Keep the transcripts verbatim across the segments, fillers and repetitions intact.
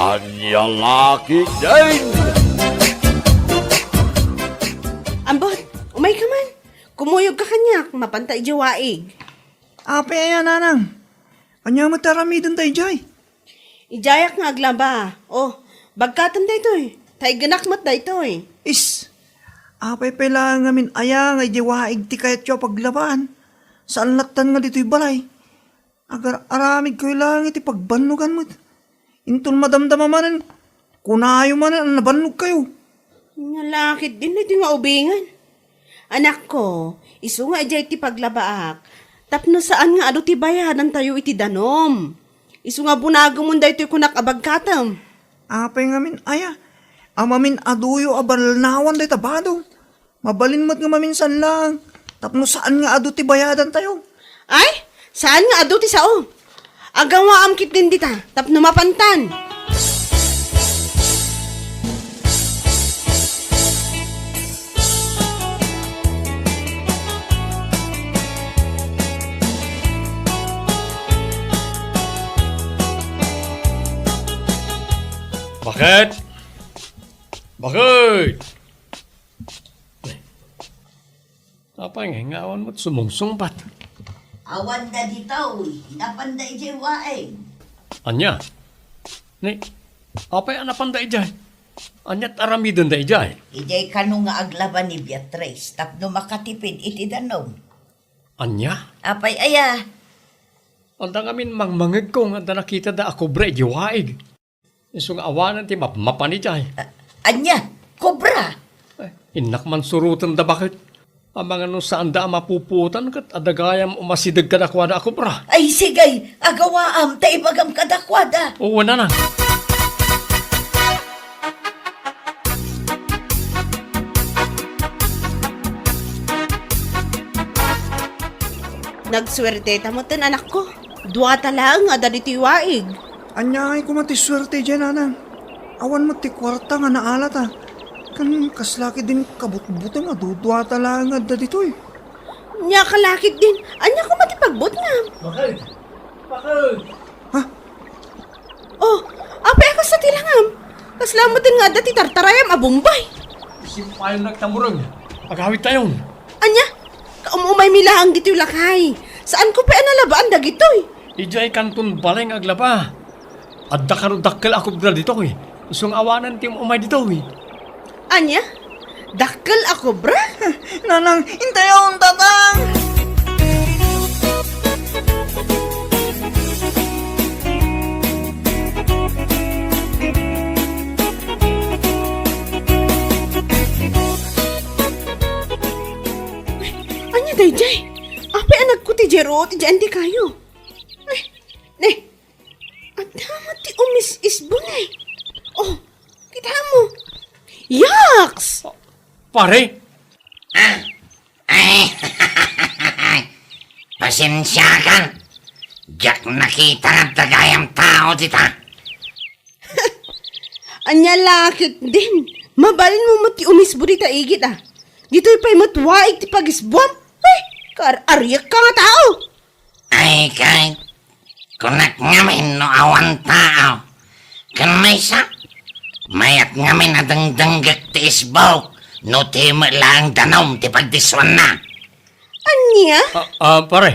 Ania la ketdin? Ambot, umayka man. Kumuyogka kaniak, mapanta idiay waig. Apay aya, nanang? Ania met ti aramidenta idiay? Idiayak nga aglaba. O, bagkatem daytoy. Ta iggenak met daytoy. Is, apay pay laeng ngamin aya nga idiay waig ti kayatyo a paglabaan? Saan lattan nga ditoy balay? Agar-aramidkayo laeng iti pagbannogan met. Inton madamdama manen, kunayo manen a nabannogkayo. Ania la ketdin daytoy nga ubingen. Anakko, isu nga idiay ti paglabaak, tapno saan nga adu ti bayadantayo iti danum. Isu nga bunagemon daytoy kunak a bagkatem. Apay ngamin aya? Amin-aduyo a balnawan dayta bado. Mabalin met nga maminsan laeng, tapno saan nga adu ti bayadantayo. Ay, saan nga adu ti sao. Agawaam ketdin dita, tapno mapantan. Baket? Baket? Apay nga, nga awan met sumungsungbat? Awan da ditoy, napanda idiay waig. Ania? Ni, apay a napanda idiay? Ania ti aramidenda idiay? Idiay kano nga aglaba ni Beatriz tapno makatipid iti danum. Ania? Apay aya? Adda ngamin mangmangegko nga adda nakitada a kobra idiay waig. Isu nga awanen ti mapmapan idiay. A-, ania? Kobra? Ay, innak man surotenda baket. Amangan no saanda a mapupuotan ket adda gayam umasideg kadakuada a kobra. Ay, sige, agawaam ta ibagam kadakuada. Oo, nanang. Nagsuerteta metten, anakko. Duata laeng nga adda ditoy waig. Ania ngay koma ti suerte idiay, nanang? Awan met ti kuarta nga naalata. Ken kasla ketdin kabutbuteng a duduata laeng nga adda ditoy. Ania ka la ketdin? Ania koma ti pagbutngam? Bakit? Bakit? Ha? Oh, apay a kasta ti langam? Kasla metten nga adda ti tartarayam a bumbay. Isim payon nagtamureng. Agawidtayon. Ania? Kaum-umaymi laeng ditoy lakay. Saanko pay a nalabaan dagitoy. Idiay kanton balay nga aglaba. Adda kano dakkel a kobra ditoy. Isu nga awanen ti um-umay ditoy. Ania? Dakkel a kobra? Nanang, intayon, tatang! Ania daydiay? Apay a nagkuti diay ruot idiay antikayo? Ay, ne. Adda met ti umis-isbon, eh. Oh, kita mo. Yaks! Pare? Ah, ay, pasensiakan. Diak nakita nga adda gayam tao dita. Ania la ketdin? Mabalin mo met ti umisbo dita igid, a. Ditoy pay met waig ti pagisbuam. Ay, kaar-ariak ka nga tao. Ay, kay, kunak ngamin no awan tao. Ken maysa, mayat ngamin a dengdenggek ti isbok no ti met laeng danum ti pagdissuanna. Ania? Ah, ah, pare,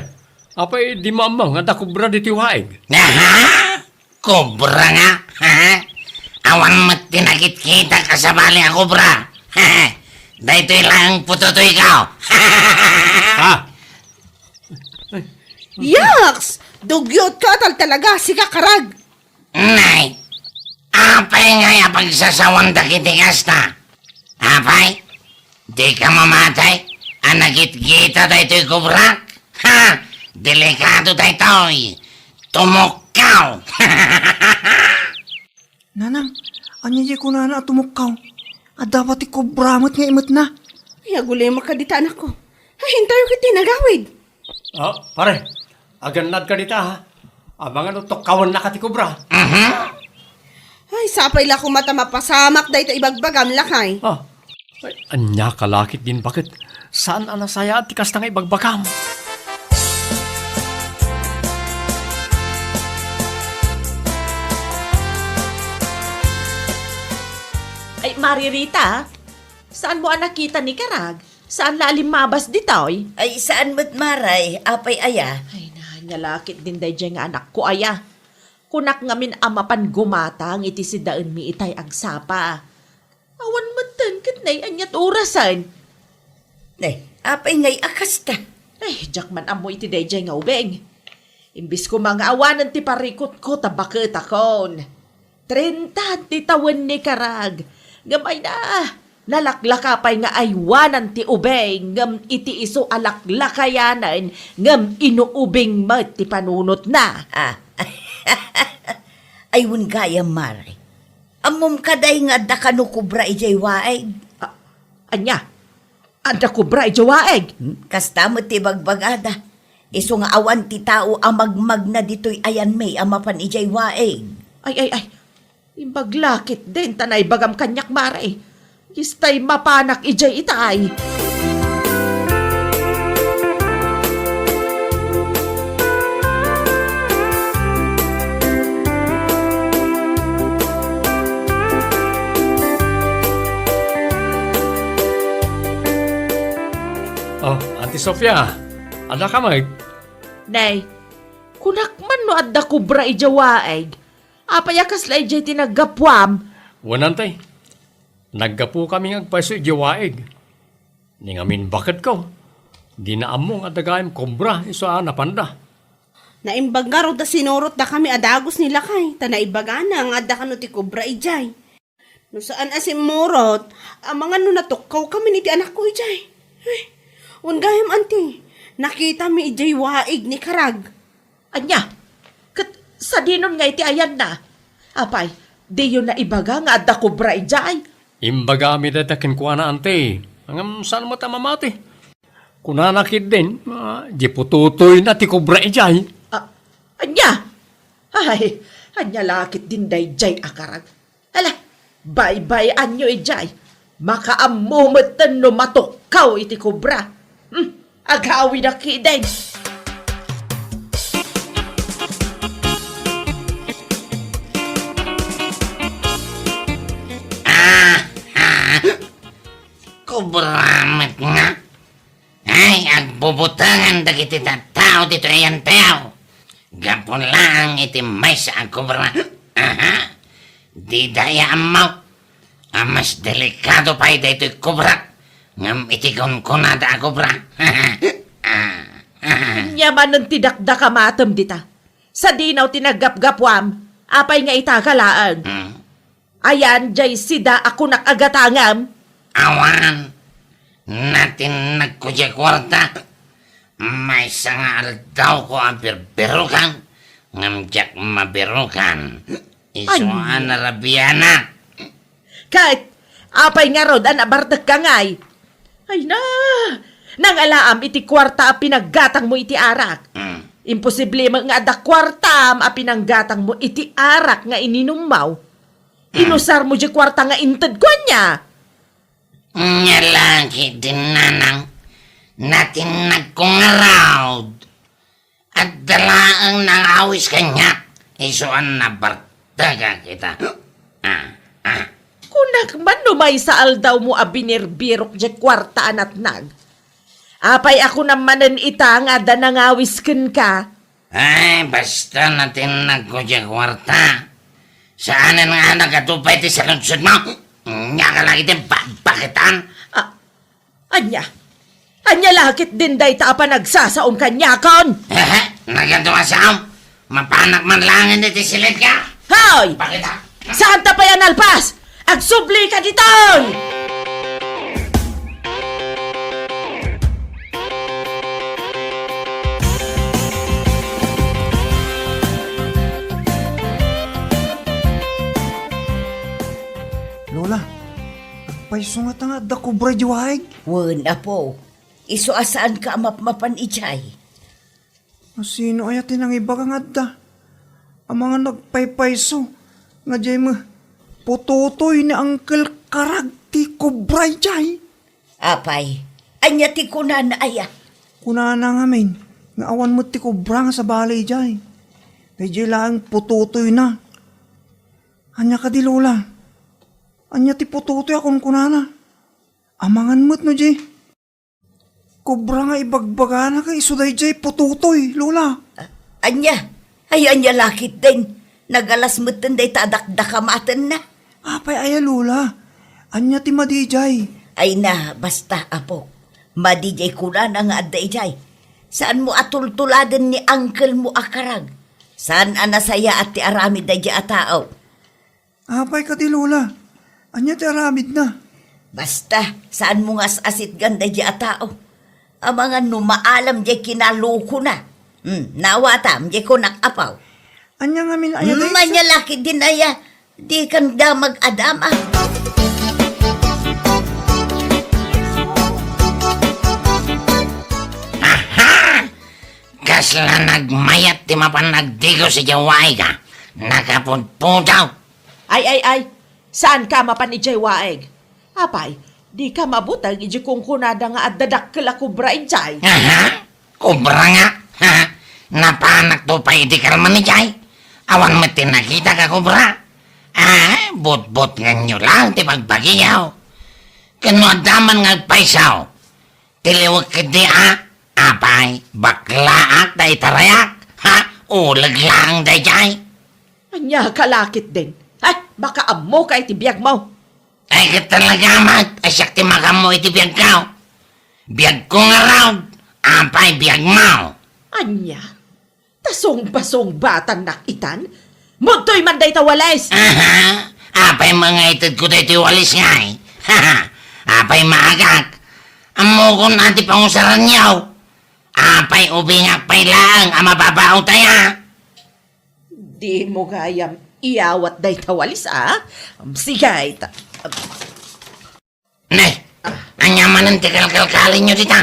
apay di maammo nga adda kobra ditoy waig? Aha? Kobra nga? Ha? Awan met ti nakitkitak a sabali a kobra. Daytoy laeng putotoyko. Ha? Yaks! Dugyot ka, tal talaga, sika karag! Nay, apay ngay a pagsasawan dagiti kasta? Apay, dika mamatay a nagitgita daytoy kobrak? Ha! Delikado daytoy! Tumukkaw! Nanang, ania diay kunana a tumukkaw? Adda pay ti kobra met nga imetna. Ay, agulimek ka dita, anakko. Ay, intayo ketdi nagawid. Oh, pare, agannad ka dita, ha? Amangan no tukkawennaka ti kobra. Mhm. Ay, sapay la koma ta mapasamak dayta ibagbagam, lakay. Ah, ay, ania ka la ketdin baket? Saan a nasayaat ti kasta nga ibagbagam. Ay, Mari Rita, saan mo a nakita ni Karag? Saan la a limmabas ditoy? Ay, saan met, Mari. Apay aya? Ay, na, ania la ketdin daydiay nga anakko aya. Kunak ngamin a mapan gumatang iti sidaenmi itay agsapa. Awan metten ket nay aniat orasen. Nay, apay ngay a kasta? Ay, diak man ammo iti daydiay nga ubing. Imbes koma nga awanen ti parikutko ta baketakon. Trenta ti tawen ni Karag. Ngem ay na, nalaklaka pay nga aywanan ti ubing, ngem iti isu a laklakayanen, ngem inuubing met ti panunotna. Ah. Ay, wen gayam, Mari. Ammom kadi nga adda kano kobra idiay waig? Ah, ania? Adda kobra idiay waig? Hmm, kasta met ti bagbagada. Isu nga awan ti tao a magmagna ditoy ayanmi a mapan idiay waig. Ay, ay, ay. Imbag la ketdin ta naibagam kaniak, Mari. Istay mapanak idiay itay. Oh, Auntie Sofia, adda ka met? Nay, kunak man no adda kobra idiay waig. Apay a kasla idiay ti naggapuam? Wen, Auntie. Naggapukami nga agpayso idiay waig. Ni ngamin baketko, dina ammo nga adda gayam kobra isu a napanda. Naimbag ngarud a sinurotdakami a dagus ni lakay, ta naibagana nga adda kano ti kobra idiay. No saan a simmurot, amangan no natukkawkamin iti anakko idiay. Ay, wen gayam, Auntie, nakitami idiay waig ni Karag. Ania? Ket sadinon nga iti ayanna? Apay, diyo naibaga nga adda kobra idiay? Imbagami dayta kenkuana, Auntie. Ngem saan met a mamati. Kunana ketdin, ah, di pututoyna ti kobra idiay. Ah, ania? Ay, ania la ketdin daydiay a Karag? Ala, baybay-anyo idiay. Makaammo metten no matukkaw iti kobra. Hmm, agawidak ketdin. Ah, ah. Kobra met nga. Ay, agbubutangan dagiti tattao ditoy ayan, tao. Gapu laeng iti maysa a kobra. Aha. Dida aya ammo a mas delikado pay daytoy kobra ngem iti kunkunada a kobra. Ah, ah. Ania manen ti dakdakamatem dita? Sadino ti naggapgapuam? Apay nga ita ka laeng? Hmm. Ayan, diay sida a kunak a gatangam? Awan. Natinnagko diay kuarta. Maysa nga aldawko a birbirukan, ngem diak mabirukan. Isu a narabianak. Ket, apay ngarud a nabartekka ngay? Ay na! Nangalaam iti kuarta a pinaggatangmo iti arak. Mm. Imposible met nga adda kuartam a pinanggatangmo iti arak nga ininummo. Inusarmo diay kuarta nga intedko ania? Nia la ketdin, nanang, natinnagko ngarud. Adda laeng nangawis kaniak, isu a nabartekak ita. Ah, ah. Kunak man no maysa aldawmo a binirbirok diay kuarta a natnag. Apay a kunam manen ita nga adda nangawis kenka? Ay, basta natinnagko diay kuarta. Saanen nga nagadu pay ti saludsodmo? Nia ka la iti babaketan? Ah, ania? Ania la ketdin dayta a panagsasaom kaniakon? Hehe, nagadu a saom. Mapanak man laengen iti silidka. Hoy! Bakit, ha? Saanta pay a nalpas? Agsubli ka ditoy! Lola, agpayso ngata nga adda kobra idiay waig? Wen, apo. Isu a saanka a mapmapan idiay. Asino aya ti nangibaga nga adda? Amangan no agpaypayso nga diay met pututoy ni Uncle Karag ti kobra idiay. Apay, ania ti kunana aya? Kunana ngamin nga awan met ti kobra nga sabali idiay. Daydiay laeng pututoyna. Ania kadi, Lola? Ania ti putotoy a kunkunana? Amangan met no di kobra nga ibagbagana ket isu daydiay putotoy, Lola. Ania? Ay, ania la ketdin? Nagalas metten dayta a dakdakamatenna. Apay aya, Lola? Ania ti madi idiay? Ay na, basta, apo. Madi diay kunana nga adda idiay. Saanmo a tultuladen ni uncle mo a karag. Saan a nasayaat ti aramid daydiay a tao. Apay kadi, Lola? Ania ti aramidna? Basta, saanmo nga as-asitgan daydiay a tao. Amangan no maalam diay kinalokona. Hmm, naawatam diay kunak, apo. Ania ngamin aya, hmm, dayta? Ania la ketdin aya, dikan damag a dama. Aha! Kasla nagmayat ti mapan nagdigos idiay waig a. Nakapudpudaw. Ay, ay, ay. Saanka a mapan idiay waig? Apay, dika mabuteng idiay kunkunada nga adda dakkel a kobra idiay? Aha? Kobra nga? Ha? Napanakto pay idi kalman idiay. Awan met ti nakitak a kobra. Ah, butbutngenyo laeng ti bagbagiyo. Ken no adda man nga agpayso, tiliwek ketdi a, apay, baklaak ta itarayak, ha? Uleg laeng daydiay. Ania ka la ketdin? Ay, makaammoka iti biagmo. Ay, ket talaga met, a siak ti makaammo iti biagko. Biagko ngarud, apay biagmo. Ania? Ta sungbasungbatan nak itan? Mudtoy man dayta walis! Aha! Apay mangaytedko daytoy walis ngay? Apay maagak? Ammokon a ti pangusaranyo. Apay ubingak pay laeng a mababaut aya? Dimo gayam iyawat dayta walis, a? Sige, ta-, Ne, ania manen ti kalkalkalinyo dita?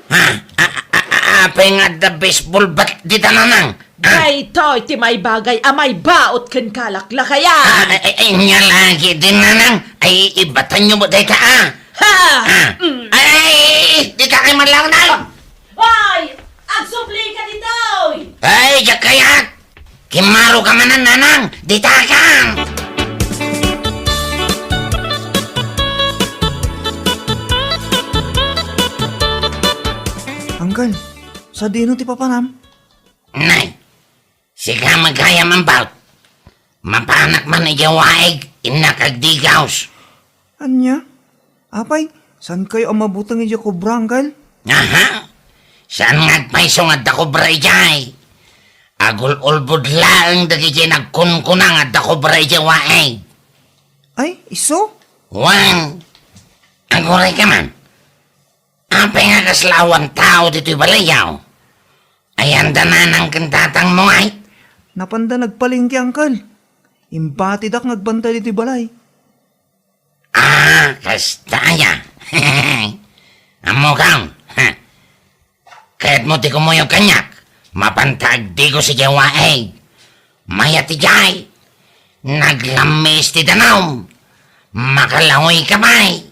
Ha? A, a, a, a, apay nga adda baseball bat dita, nanang? Ha? Daytoy ti maibagay a maibaut ken kalaklakayan. Ah, ay, ay, ania la ketdin, nanang? Ay, ibatanyo met dayta, a. Ha! Ah. Mm. Ay, ay, ay, ay, dita kay man laeng, nay! Hoy! Agsubli ka ditoy! Ay, diak kayat! Kimmaro ka manen, nanang! Ditakan! Uncle, sadino ti papanam? Nay, sika met gayam ambaw. Mapanak man idiay waig, innak agdigos. Ania? Apay, saankayo a mabuteng idiay kobra, Uncle? Aha! Saan nga agpayso nga adda kobra idiay? Agul-ulbod laeng dagiti nagkunkuna nga adda kobra idiay waig. Ay, isu? Wen, aguray ka man. Apay nga kasla awan tao ditoy balayyo? Ayanda nanang ken tatangmo ngay? Napanda nagpalengke, Uncle. Imbatidak nga agbantay ditoy balay. Ah, kasta aya. Ammokon, ha? Kayatmo ti kumuyog kaniak? Mapanta agdigos idiay waig. Mayat idiay. Naglammis ti danum. Makalangoy ka pay.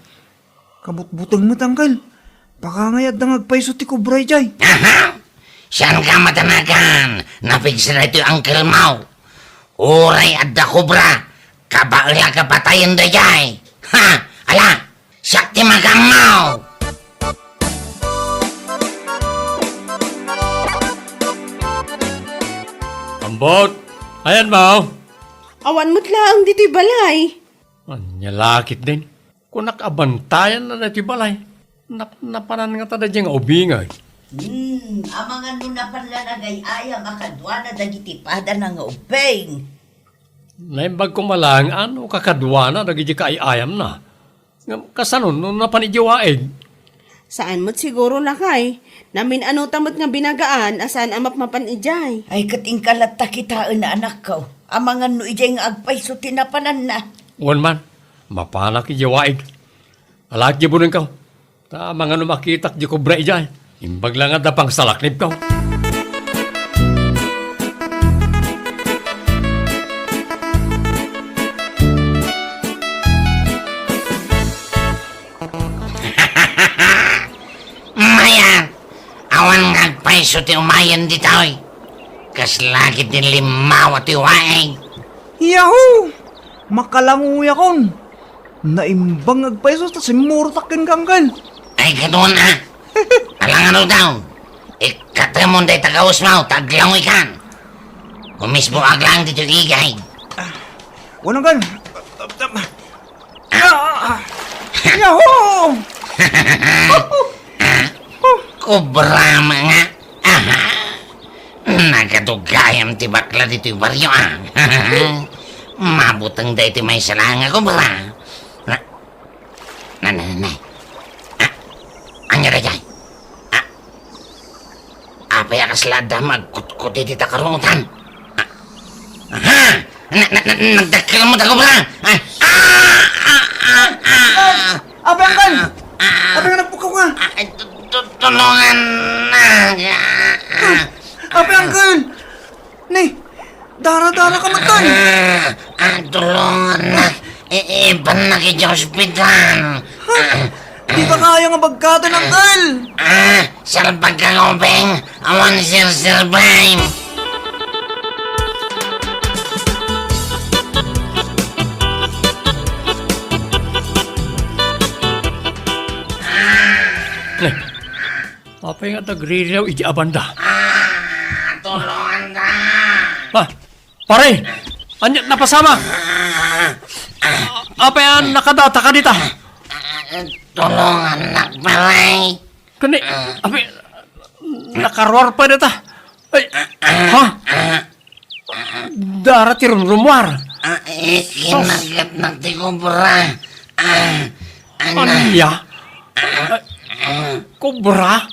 Kabutbuteng met, Uncle. Baka ngay adda nga agpayso ti kobra idiay. Aha! Saanka matanagan. Napigsa daytoy uncle mo. Uray adda kobra, kabaelak a patayen daydiay. Ha! Ala! Siak ti makaammo! Ambot! Ayanmo? Awan met laeng ditoy balay. Ania la ketdin? Kunak a bantayanna daytoy balay. Napnapanan ngata daydiay nga ubing, ay. Hmm, amangan no napan la nagay-ayam a kaduana dagiti padana nga ubing. Naimbag koma laeng a no kakaduana dagiti kaay-ayamna. Ngem kasano no napan idiay waig? Saan met siguro, lakay. Namin-anuta met nga binagaan a saan a mapmapan idiay. Ay, ket inka latta kitaen, anakko. Amangan no idiay nga agpayso ti napananna. Wen man, mapanak idiay waig. Alaek diay bunengko. Ta amangan no makitak diay kobra idiay. Imbag la nga adda pangsalaknibko. Mayat, awan nga agpayso ti umayen ditoy. Kasla ketdin limmawa ti waig. Yahoo! Makalangoyakon! Naimbag nga agpayso ta simmurotak kenka, Angkel. Ay, kadun, a. Alangan daw. Ikatemon dayta gausmo, ta aglangoykan. Umisbo aglang ditoy igay. Wen, Angkel. Ah! Yahoo! Kobra nga. Aha. Nagadugayam ti bakla ditoy barrio, a. Mabuteng daytoy maysa laeng a kobra. Na, na, na, na, na. Ah, ania daytoy? Ah, apay a kasla adda magkutkot iti takarutan? Ah, aha! Na, na, na, nagdakkel met a kobra! Ah, ah, ah, ah, ah. Ay, apay, Angkel? Ah, ah. Apay nga nagpukawka? Ah, ay, tu-, tu-, tulongannak. Ah, ah. Apay, Angkel? Ni, dara-dara ka met, Angkel. Ah, ah, tulongannak. I-, ibannak iti ospital. Ha? Dika kaya nga bagkaten, Angkel. Ah, salbagka, Obeng. Awan sirsirbay. Ni, apay nga nagririaw iti abanda? Ah, tulonganta. Ah, pare, ania napasamak? Ah, ah. Apay a nakadataka dita? Ah, tulongannak, pare. Kani, apay, nakaruar pay dita. Ay, ha? Dara ti rumrumuar. Ah, eh, sus. Kinagatnak ti kobra. Ah, ana. Ania? Ah, kobra?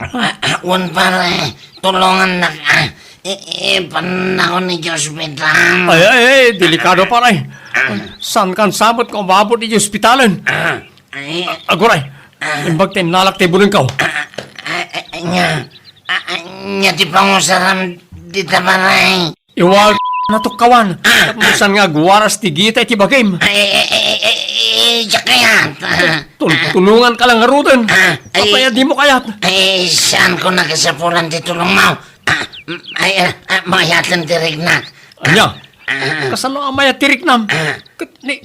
Ah, ah, wen, pare, tulongannak, ah. I-, ipannakon iti ospital. Ay, ay, ay, delikado, pare. Ah. Saankan sa met nga umabot iti ospitalen? Ah, ay. Aguray, ah. Imbag ta innalak ti bunengko. Ah, ah, ah, ania, ah, ah, ania ti pangusaram dita, pare? Iwal, natukkawan. Ah, ah. Tapno saan nga agwaras ti gita iti bagim. Ay, ay, ay, ay, ay, ay, diak kayat. Ah, tul-, ah. Tulonganka lang ngaruden. Ah, ay. Apay a dimo kayat? Ay, saanko nga kasapulan ti tulongmo. Ah, mm, ay, ah, ah, mayaten ti riknak. Ania? Ah. Kasano a mayat ti riknam? Ah. Ket ni,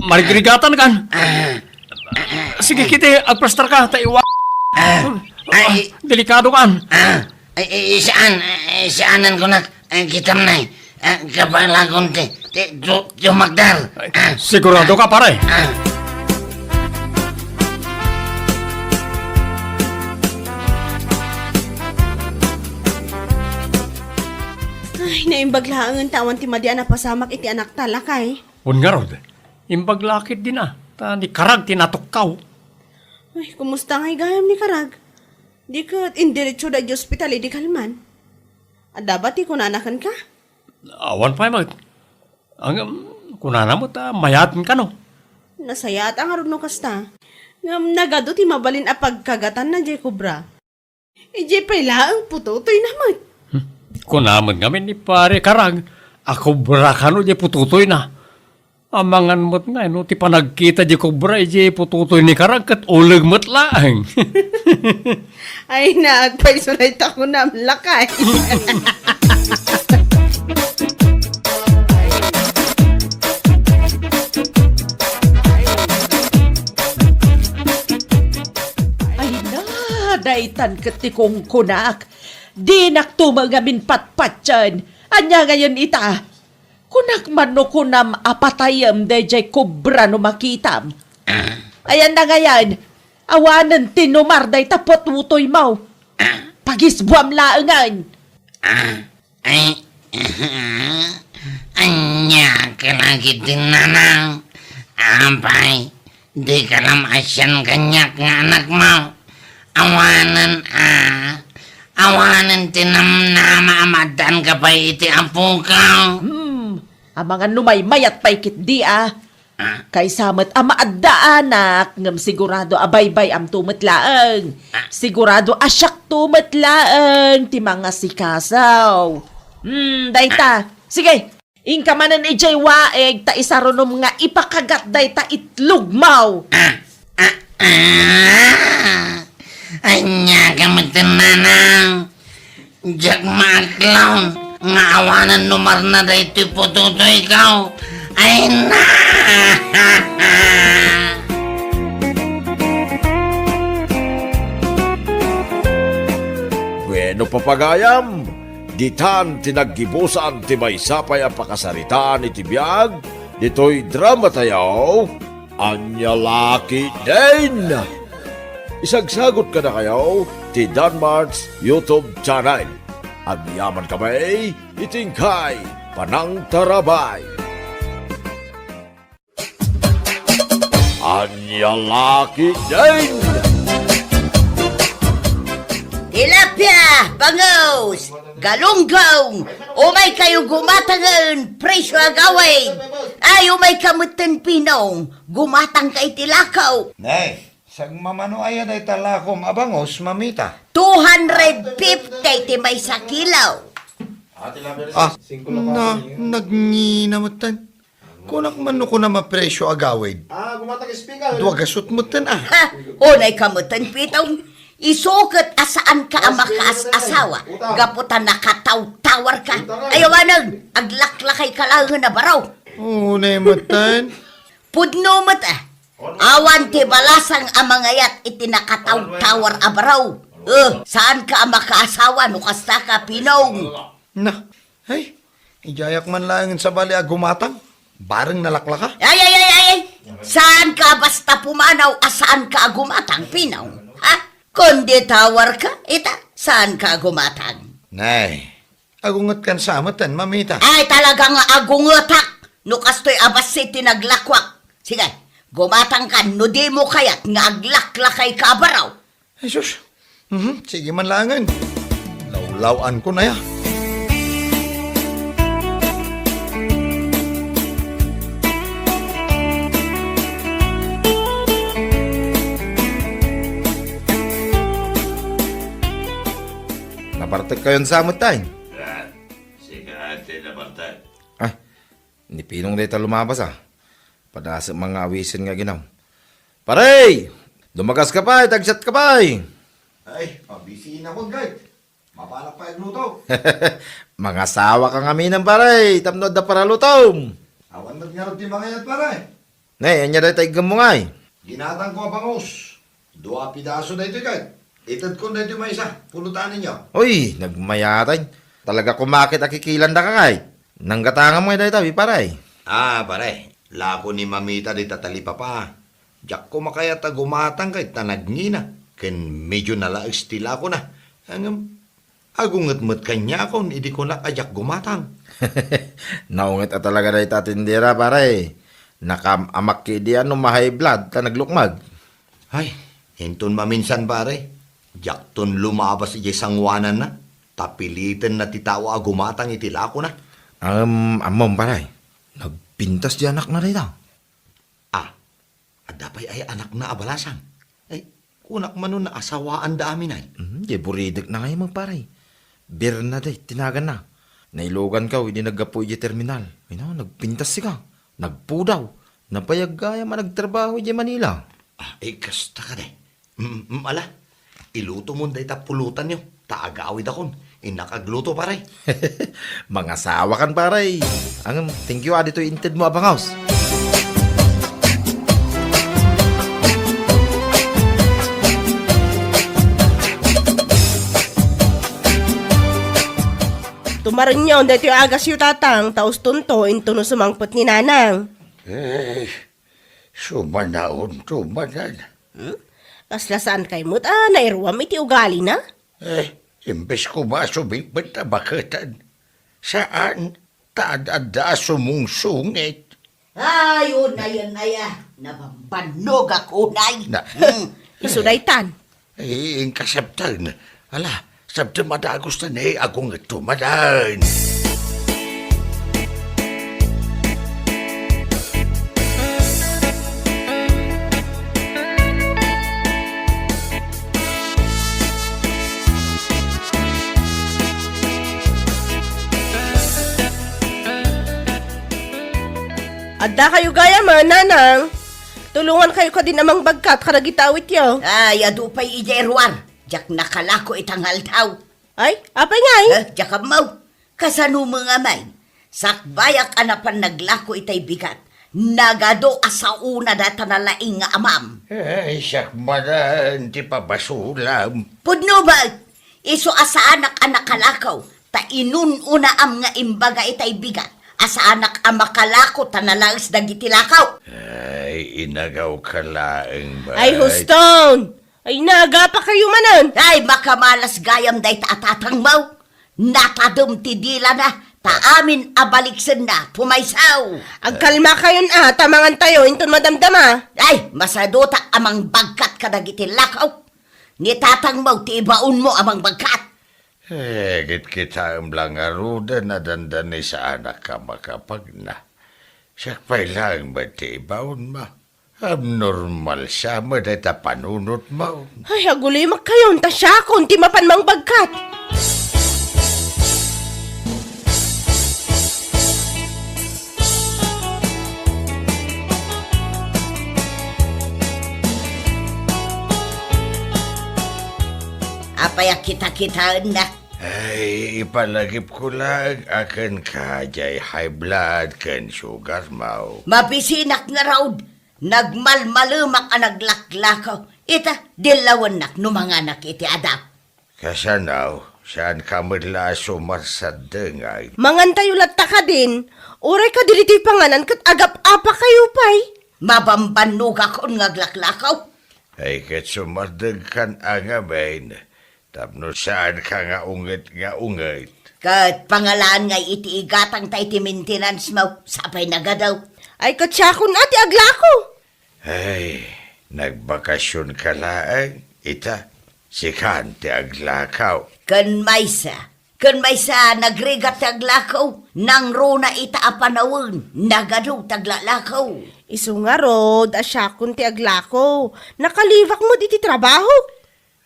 marigrigatankan. Ah. Sige, kiti, agplastarka, ta iwa-, ah, ay, delikado kan. Ah, ay, ay, saan, ay, saanen kunak, ay, kitam, nay. Ah, kabalakon ti, ti, tu-, tumakder. Ay, ah, sigurado ka, pare? Ah. Ay, naimbag laengen ta awan ti madi a napasamak iti anakta, lakay. Wen ngarud, imbag la ketdin a, ta ni Karag ti natukkaw. Ay, kumusta ngay gayam ni Karag? Di ket indiretsoda iti ospital idi kalman? Adda ba ti kunana kenka? Awan pay met. Ngem, kunana met a mayaten kano. Nasayaat a ngarud no kasta. Ngem nagadu ti mabalin a pagkagatanna diay kobra. Idiay pay laeng putotoyna met. Hmm. Kuna met ngamin ni Pare Karag a kobra kano diay putotoyna. Amangan met ngay no ti panagkita diay kobra idiay putotoy ni Karag ket uleg met laeng. Ay, naagpayso dayta kunam, lakay. Ay na, daytan ket ti kunkunak. Dinakto met ngamin patpatien. Ania ngayen ita? Kunak man no kunam a patayem daydiay kobra no makitam. Ah. Ayanna ngayen, awanen ti numar dayta putotoymo. Ah. Pagisbuam laengen. Ah. Ay, ania ka lagi ti nanang? Apay, dika la maasian kaniak nga anakmo? Awanen a, awanen ti namnama a maaddaanka pay iti apoka. Hmm, amangan no maymayat pay ketdi a. Ah. Kaysa met a maaddaanak, ngem sigurado a baybay-amto met laeng. Ah. Sigurado a siakto met laeng ti mangasikaso. Hmm, dayta. Ah. Sige, inka manen idiay waig ta isarunom nga ipakagat dayta itlogmo. Ah, ah, ah. Ania ka met, nanang? Diak maaklon nga awanen numarna daytoy putotoyko. Ay na! Pagayam, ditan ti naggibusan ti maysa pay a pakasaritaan iti biag ditoy dramatayo, Ania La Ketdin! Isagsagot kadakayo ti Danmart's YouTube channel. Agyaman kami iti inkay panangtarabay. Ania La Ketdin! Tilapia, bangus, galunggong, umay kayo gumatangen, presyo agawid. Ay, umay ka metten, Pinong, gumatang ka iti lako. Nay, sagmamano aya dayta lakom a bangus, mamita? Two hundred fifty ti maysa kilo. Ah, na, nagngina metten. Kunak man no kunam a presyo agawid. Ah, gumatang speaker. Dua gasut metten, ah. Ha? Unay ka metten, Pitong. Isu ket a saanka a makaas-asawa gapu ta nakatawtawar ka. Ayaw anen, aglaklakay ka laengen a baro. Unay metten. Pudno met, ah. Awan ti balasang a mangayat iti nakatawtawar a baro. Eh, saanka a makaasawa no kasta ka, Pinong. Na, ay, idiayak man laengen sabali a gumatang. Bareng nalaklaka. Ay, ay, ay, ay, ay! Saanka basta pumanaw a saanka a gumatang, Pinong? Ha? Kundi tawar ka, ita, saanka a gumatang. Nay, agungetkan sa metten, mamita. Ay, talaga nga agungetak no kastoy a bassit ti naglakuak. Sige, gumatang ka no di mo kayat nga aglaklakay ka a baro. Ay, sus. Mhm, sige man laengen. Lawlaw-an ko na ya. Nabartek kayon sa met, tay? Ah, sika ti nabartek. Ah, ni Pinong dayta lumabas, ah. Padasem nga awisen nga aginaw. Pare! Dumagas ka pay, tagsiat ka pay. Ay, pabisiin ako, guard. Mapanak pay agluto. Mangasawa ka ngamin, pare, tapno adda paralutom. Awan met ngarud ti mangayat, pare. Ne, ania dayta iggem mo ngay? Ginatang ko a bangus. Dua pidaso daytoy, guard. Itedkon daytoy maysa, pulutanenyo. Uy, nagmayatay. Talaga kumakit a kikilanda ka kay. Nanggatangam ngay dayta, pare. Ah, pare. Lako ni mamita dita talipapa. Diakko makayat a gumatang kay ta nagngina. Ken medio nalaes ti lakona. Ngem, agunget met kaniakon idi kunak a diak gumatang. Naunget a talaga dayta tindera, pare. Nakaam-amak idi ano ma-high blood ta naglukmag. Ay, inton maminsan, pare, diakton lumabas idiay sanguananna, ta pilitenna ti tao a gumatang iti lakona. Am-, ammom, pare, nagpintas ti anakna dayta. Ah, adda pay aya anakna a balasang? Ay, kunak mano naasawaanda aminan. Mhm, di buridekna ngay, pare. Bernadette ti naganna. Nailoganko idi naggapu idiay terminal. Ay, no, nagpintas sika. Nagpudaw. Nabayag gayam a nagtrabaho idiay Manila. Ah, eh, kasta kadi. Mm, mm, ala, ilutomon dayta pulutanyo, ta agawidakon. Innak agluto, pare. Mangasawakan, pare. Ngem, thank you, ah, ditoy intedmo a bangus. Tumarenyon daytoy agasyo, Tatang, ta ustonto intono sumangpet ni Nanang. Eh, sumanaonto manen. Hmm? Kasla saan kay met a nairuam iti ugalina? Eh, imbes koma a sumingpet a baketen. Saan, ta ad-adda a sumungsungit. Ay, unayen aya, nabambannogak unay. Na. Hmm. Isu daytan. Eh, inkasabtan. Ala, sabtem a dagus ta ne, agungetto manen. Adda kayo gayam, Nanang. Tulongan kayo kadin a mangbagkat kadagiti awityo. Ay, adu pay idiay ruar. Diak nakalako ita nga aldaw. Ay, apay ngay? Eh, diak ammo. Kasano met ngay? Sakbayak a napan naglako itay bigat. Nagadu a saona dayta nalaing nga amam. Ay, siak manen ti pabasolam. Pudno met, Isu a saanak a nakalako, ta inun-unaam nga imbaga itay bigat a saanak a makalako ta nalaes dagiti lako. Ay, inagawka laeng, bay. Ay, huston! Ay, nagapakayo manen! Ay, makamalas gayam dayta a tatangmo. Natadem ti dilana, ta amin a baliksenna, pumayso. Agkalmakayon a, ta mangantayo inton madamdama. Ay, masadutak a mangbagkat kadagiti lako. Ni tatangmo ti ibaonmo a mangbagkat. Eh, kitkitaem la ngaruden a dandani saanak a makapagna. Siak pay laeng met ti ibaonmo. Abnormal sa met dayta panunotmo. Ay, agulimakkayon, ta siakon ti mapan mangbagkat. Apay a kita-kitaennak? Ay, ipalagipko laeng a kenka diay high blood ken sugarmo. Mabisinak ngarud, nagmalmalemak a naglaklako. Ita, dillawennak no manganak iti adaw. Kasano, saanka met la a sumarsaddengay? Mangantayo latta kadin, uray kadi ditoy panganan ket agap-apakayo pay. Mabambannogakon nga aglaklako. Ay, ket sumardengkan a ngamin, tapno saanka nga unget nga unget. Ket pangalaan ngay iti igatangta iti maintenance mo, sapay nagadaw. Ay, ket siakon a ti aglako. Ay, nagbakasionka laeng, ita, sikan ti aglako. Ken maysa, ken maysa, nagrigat ti aglako, nangruna ita a panawen, nagadu ti aglalako. Isu ngarud a siakon ti aglako, nakalibak met iti trabaho.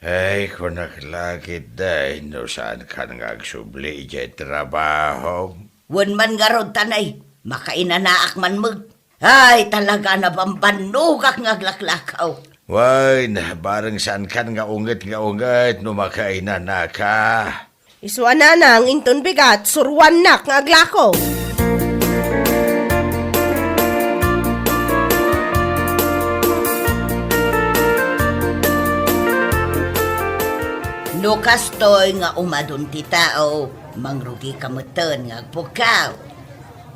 Ay, kunak la ketdi, no saankan nga agsubli idiay trabaho. Wen man ngarud, tanay, makainanaak man met. Ay, talaga, nabambannogak nga aglaklakaw. Wen, bareng saankan nga unget nga unget no makainanaka. Isu a nanang, inton bigat, suruannak nga aglako. No kastoy nga umadun ti tao, mangrugika metten nga agpukkaw.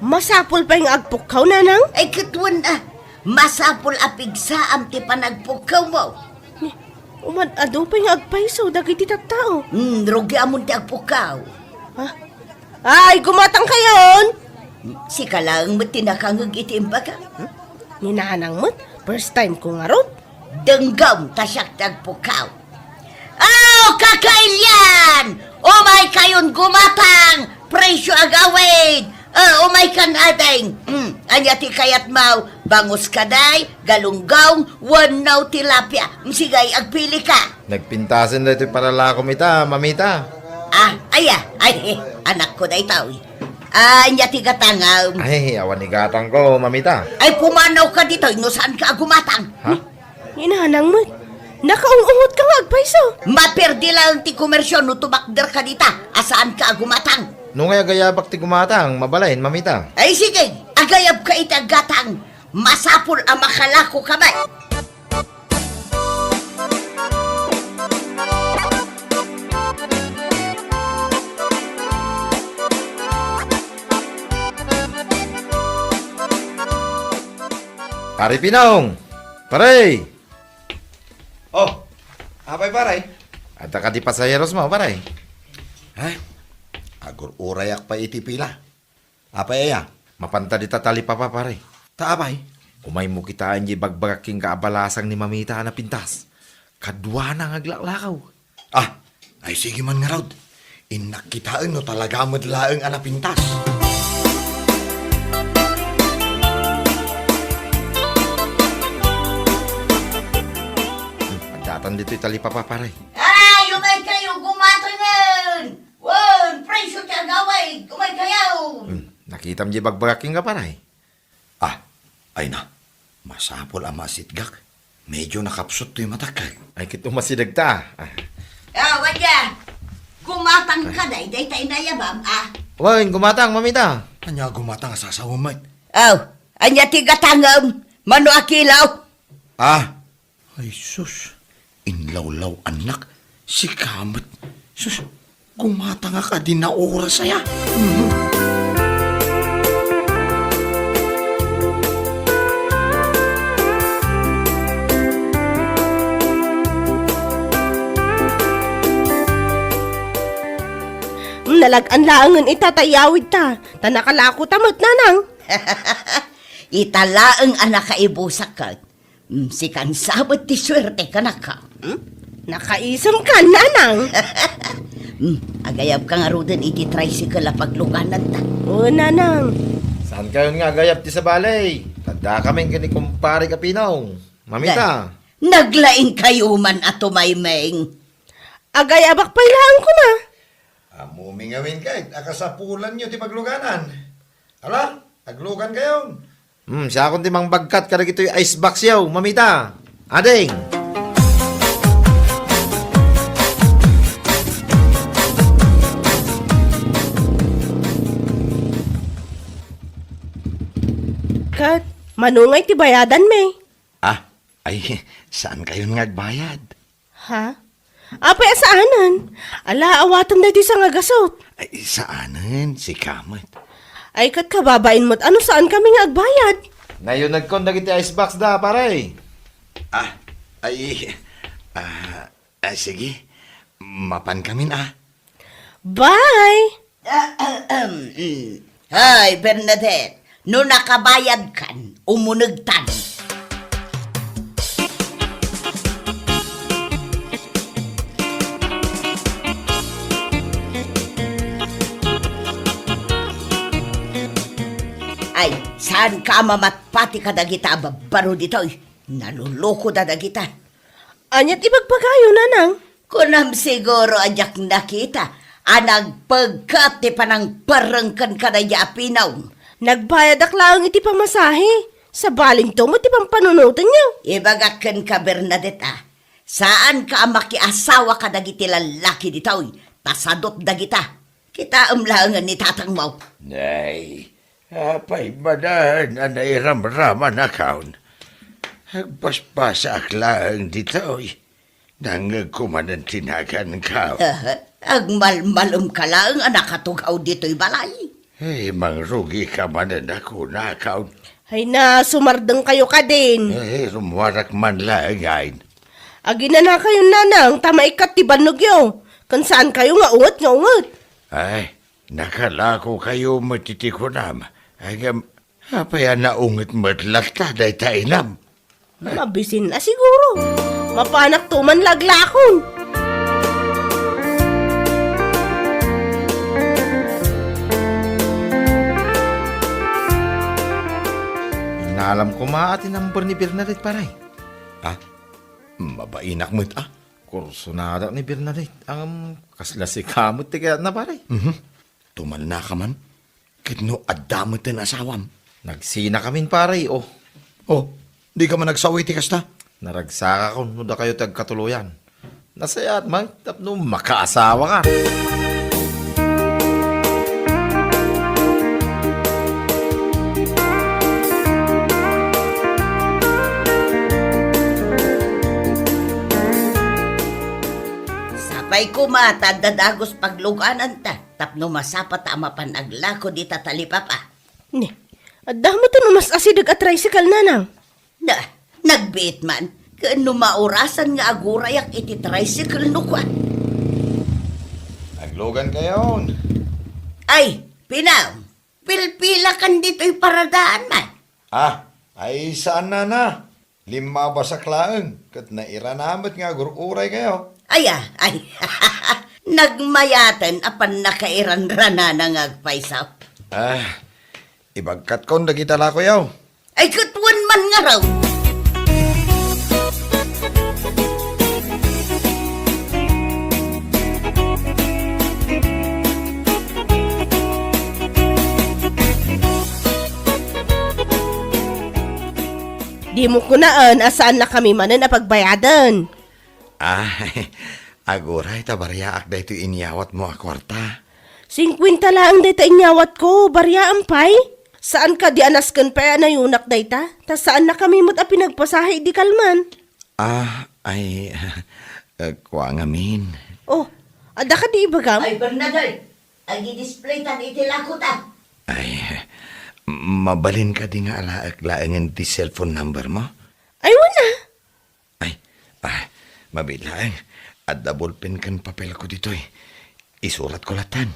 Masapul pay nga agpukkaw, nanang? Ay, ket wen a, masapul a pigsaam ti panagpukkawmo. Ni, umad-adu pay nga agpayso dagiti tattao. Hmm, rugiamon ti agpukkaw. Ha? Ay, gumatangkayon! Sika laeng met ti nakangeg iti imbaga. Hmm? Ni nanang met, first time ko ngarud. Denggem ta siak ti agpukkaw. Oh, kakailian! Umaykayon gumatang! Presyo agawid! Oh, umaykan, ading! Hmm, ania ti kayatmo? Bangus kadi, galunggong, wenno tilapia? Hmm, sige, agpilika. Nagpintasen daytoy palalakom ita, mamita. Ah, aya, ay, eh, anakko daytoy. Ah, ania ti gatangem? Ay, awan igatangko, mamita. Ay, pumanawka ditoy no saanka a gumatang. Ha? Ni nanang met, nakaung-ungotka nga agpayso. Maperdi laeng ti komersio no tumakderka dita a saanka a gumatang. No ngay agayabak ti gumatang, mabalin, mamita. Ay sige, agayabka iti aggatang. Masapul a makalakoka met. Pare Pinong! Pare! Oh, apay, pare? Adda kadi pasaheros mo, pare? Ay, agur-urayak pay iti pila. Apay aya? Mapanta dita talipapa, pare. Ta apay? Umaymo kitaen diay ibagbagak kenka a balasang ni mamita a napintas. Kaduana nga aglaklakaw. Ah, ay sige man ngarud. Innak kitaen no talaga met laeng a napintas. Hmm, addatan ditoy talipapa, pare. Ay, umaykayo, gumatangen! Wen, presyo ti agawid, umaykayo! Hmm, nakitam diay ibagbagak kenka, pare? Ah, ay na, masapul a maasitgak. Medyo nakapsut toy matak. Ay, ket umasidegta. Ah. Ah, wen, gumatangka daydiay ta inayabam, ah. Wen, gumatang, mamita. Ania gumatang a sasawen met? Aw, ania ti gatangem? Mano a kilo? Ah, ay sus, inlawlaw-annak, sika met. Sus, gumatangak a di naoras aya. Mhm. Nalag-an laengen ita ta iyawidta, ta nakalakota met, nanang. Ita laeng a nakaibusak ket, mm, sikan sa met ti suerte, kanaka. Hmm? Nakaisem ka, nanang. Hmm, agayab ka ngaruden iti tricycle a paglugananta. Oo, nanang. Saan kayon nga agayab ti sabali? Adda kamin ken ni kumpare Kapinong. Mamita. Naglaing kayo man a tumaymeng. Agayabak pay laeng koma. Ammom ngamin ket a kasapulanyo ti pagluganan. Ala, aglugan kayon. Hmm, siakon ti mangbagkat kadagitoy ice box yaw, mamita. Ading! Ket, mano ngay ti bayadanmi? Ah, ay, saan kayon nga agbayad? Ha? Apay a saanen? Ala, awatem daytoy sangagasut. Ay, saanen, sika met. Ay, ket kababain met, ano saan kami nga agbayad? Nayunagkon dagiti ice box da, pare. Ah, ay, ah, ah, sige. Mapan kamin, ah. Bye! Ahem. Hoy, Bernadette, no nakabayadkan, umunegtan. Ay, saan ka a mamatpati kadagita a babbaro ditoy? Nalulukoda dagita. Ania ti ibagbagayo, nanang? Kunam siguro a diak nakita a nagpegkat ti panangperreng ken kadaydi a Pinong. Nagbayadak laeng iti pamasahe. Sabalinto met ti pampanunotenyo. Ibagak kenka, Bernadette, a, saanka a makiasawa kadagiti lallaki ditoy, ta sadot dagita. Kitaem laengen ni tatangmo. Nay, apay manen a nairamramanakon? Agbasbasaak laeng ditoy. Nangngegko manen ti naganko. Agmalmalemka laeng a nakatugaw ditoy balay. Ay, mangrugika manen a kunakon. Ay na, sumardengkayo kadin. Ay, rummuarak man laeng ngay. Aginanakayon, nanang, ta maikkat ti bannogyo. Ken saankayo nga unget nga unget. Ay, nakalakokayo met iti kunam. Ay, ngem, apay a naunget met latta dayta inam? Mabisin a siguro. Mapanakto man laglakon. Innalam koma a ti number ni Bernadette, pare. Ah, mabainak met, ah. Kursonadak ni Bernadette. Ang kasla sika met ti kayatna, pare. Mhm. Tumannaka man. Ket no adda met ti asawam? Nagsinakamin, pare, oh. Oh, dika man nagsao iti kasta? Naragsakakon no dakayo ti agkatuloyan. Nasayaat man tapno makaasawaka. Sapay koma ta adda dagus paglugananta. Tapno masapata a mapan aglako dita talipapa. Ni, adda met ti umas-asideg a tricycle, nanang. Na, nagbiit man. Ken no maurasan nga agurayak iti tricycle no kua. Aglugan kayon. Ay, Pinang, pilpilakan ditoy paradaan man. Ah, ay saan, nana? Limmabasak laeng, ket nairana met nga agur-uray kayo. Aya, ay, nagmayaten a pannakairanranana nga agpayso. Ah, ibagkatkon dagita lakoyo. Ay, ket wen man ngarud. Dimo kunaen a saannakami manen a pagbayaden. Ah, aguray ta bariaak daytoy inyawatmo a kuarta. Singkuenta laeng dayta inyawatko, bariaam pay? Saan kadi a nasken pay a nayunak dayta? Ta saannakami met a pinagpasahe idi kalman. Ah, ay, eh, kua ngamin. Oh, Adda kadi ibagam? Ay, Bernadette, agi-display tan iti lakota. Ay, mabalin kadi nga alaek laengen ti cellphone number mo? Ay, wen a. Ay, ah, mabiit laeng. Adda ballpen ken papelko ditoy. Isuratko lattan.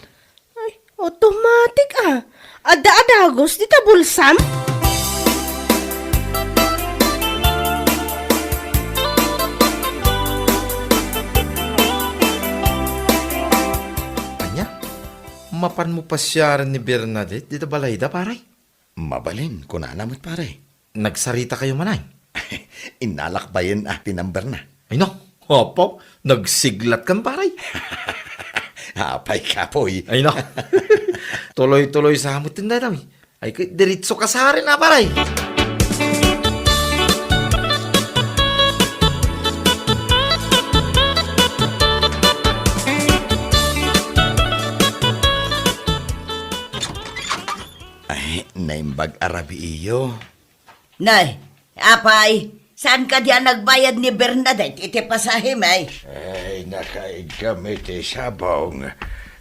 Ay, automatic a. Adda a dagus dita bulsam? Ania? Mapanmo pasiaren ni Bernadette dita balayda, pare? Mabalin, kunana met, pare. Nagsaritakayo manen? Innalak bayen a ti numberna. Ay, no. Apo, nagsiglatkan, pare. Apay, kapoy. Ay, no. Tuloy-tuloy sa met dayta, wi. Ay, kay diretso ka sa arin, a, pare. Ay, naimbag a rabiiyo. Nay, apay, saan kadi a nagbayad ni Bernadette iti pasahem, ay? Ay, nakaigam iti sabong.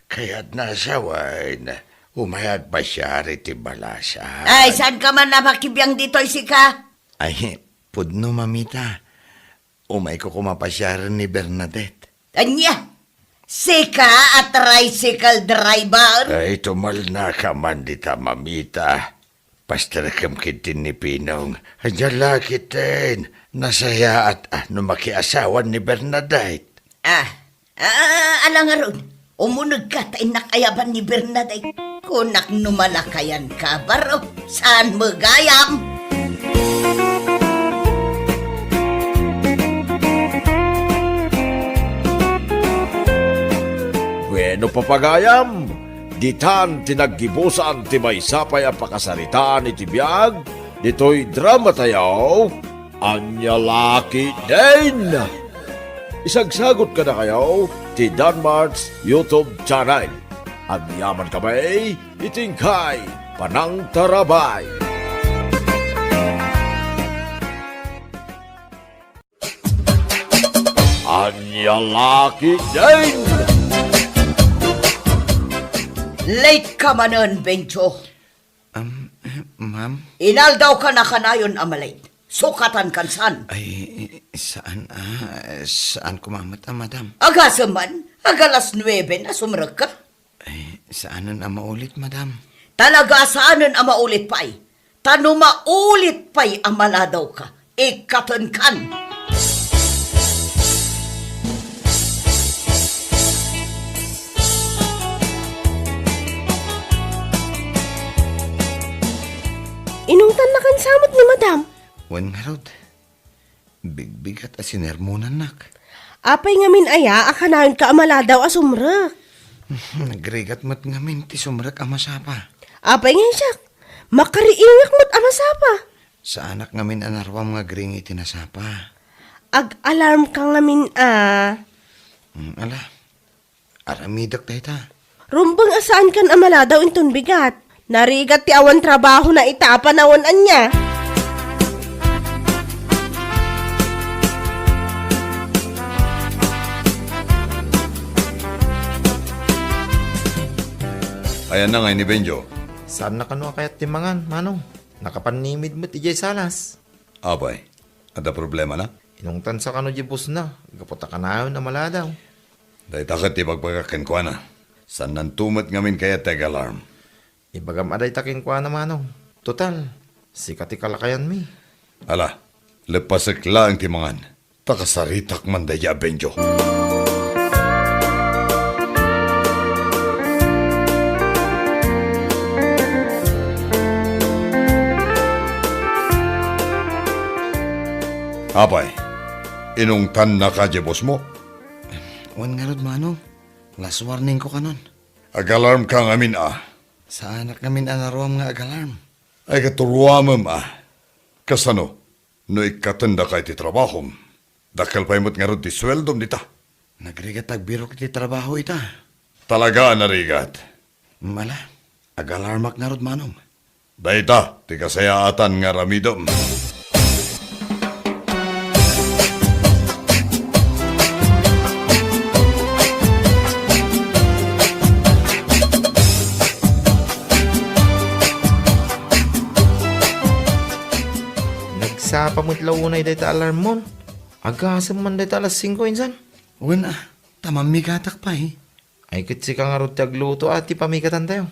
Kayatna a sawen, umay agpasiar iti balasang. Ay, saan ka man a makibiang ditoy, sika? Ay, pudno, mamita. Umayko koma pasiaren ni Bernadette. Ania? Sika a tricycle driver? Ay, tumalnaka man dita, mamita. Pasterkem ketdin ni Pinong. Ania la ketdin? Nasayaat a no makiasawan ni Bernadette. Ah, ah, ala ngarud. Umunegka ta innak ayaban ni Bernadette. Kunak no malakayanka, baro, saan met gayam? Bueno, papagayam, ditan ti naggibusan ti maysa pay a pakasaritaan iti biag ditoy dramatayo. Ania la ketdin? Isagsagot kadakayo ti Danmart's YouTube channel. Agyaman kami iti inkay panangtarabay. Ania la ketdin? Late ka manen, Bencho. Um, eh, ma'am? Inaldawkan a kanayon a malate. Sukatankan saan? Ay, saan, ah, saan koma met, ah, madam. Agasem man, ag-alas nuebe na sumrekka. Ay, saanen a maulit, madam. Talaga a saanen a maulit pay. Ta no maulit pay a maladawka, ikkatenkan. Inungtannakan sa met ni madam. Wen ngarud, bigbigat a sinermonannak. Apay ngamin aya a kanayonka a maladaw a sumrek? Nagrigat met ngamin ti sumrek a masapa. Apay ngay siak, makariingak met a masapa. Saanak ngamin a naruam nga agring iti nasapa. Ag-alarmka ngamin a. Mm, ala, aramidek dayta. Rumbeng a saankan a maladaw inton bigat. Narigat ti awan trabahona ita a panawen ania. Ayanna ngay ni Benjo? Saanna kano a kayat ti mangan, Manong. Nakapannimid met idiay salas. Apay, adda problemana? Inungtansa kano diay bossna, gapu ta kanayon a maladaw. Dayta ket ti ibagbagak kenkuana. Saannanto met ngamin kayat ti ag-alarm. Ibagam a dayta kenkuana, Manong. Total, sika ti kalakayanmi. Ala, leppasek laeng ti mangan. Ta kasaritak man daydiay a Benjo. Apay, inungtannaka diay bossmo? Wen ngarud, Manong. Last warningko kanon. Ag-alarmka ngamin a. Saanak ngamin a naruam nga ag-alarm. Ay, ket ruamem a. Kasano? No ikkatendaka iti trabahom, dakkel pay met ngarud ti sueldom dita. Nagrigat agbirok iti trabaho ita. Talaga a narigat. Mala, ag-alarmak ngarud, Manong. Dayta ti kasayaatan nga aramidem. Sapa met la unay dayta alarmmon. Agasem man dayta alas singko insan. Wen a, ta mammigatak pay. Ay, ket sika ngarud ti agluto a ti pamigatantayo.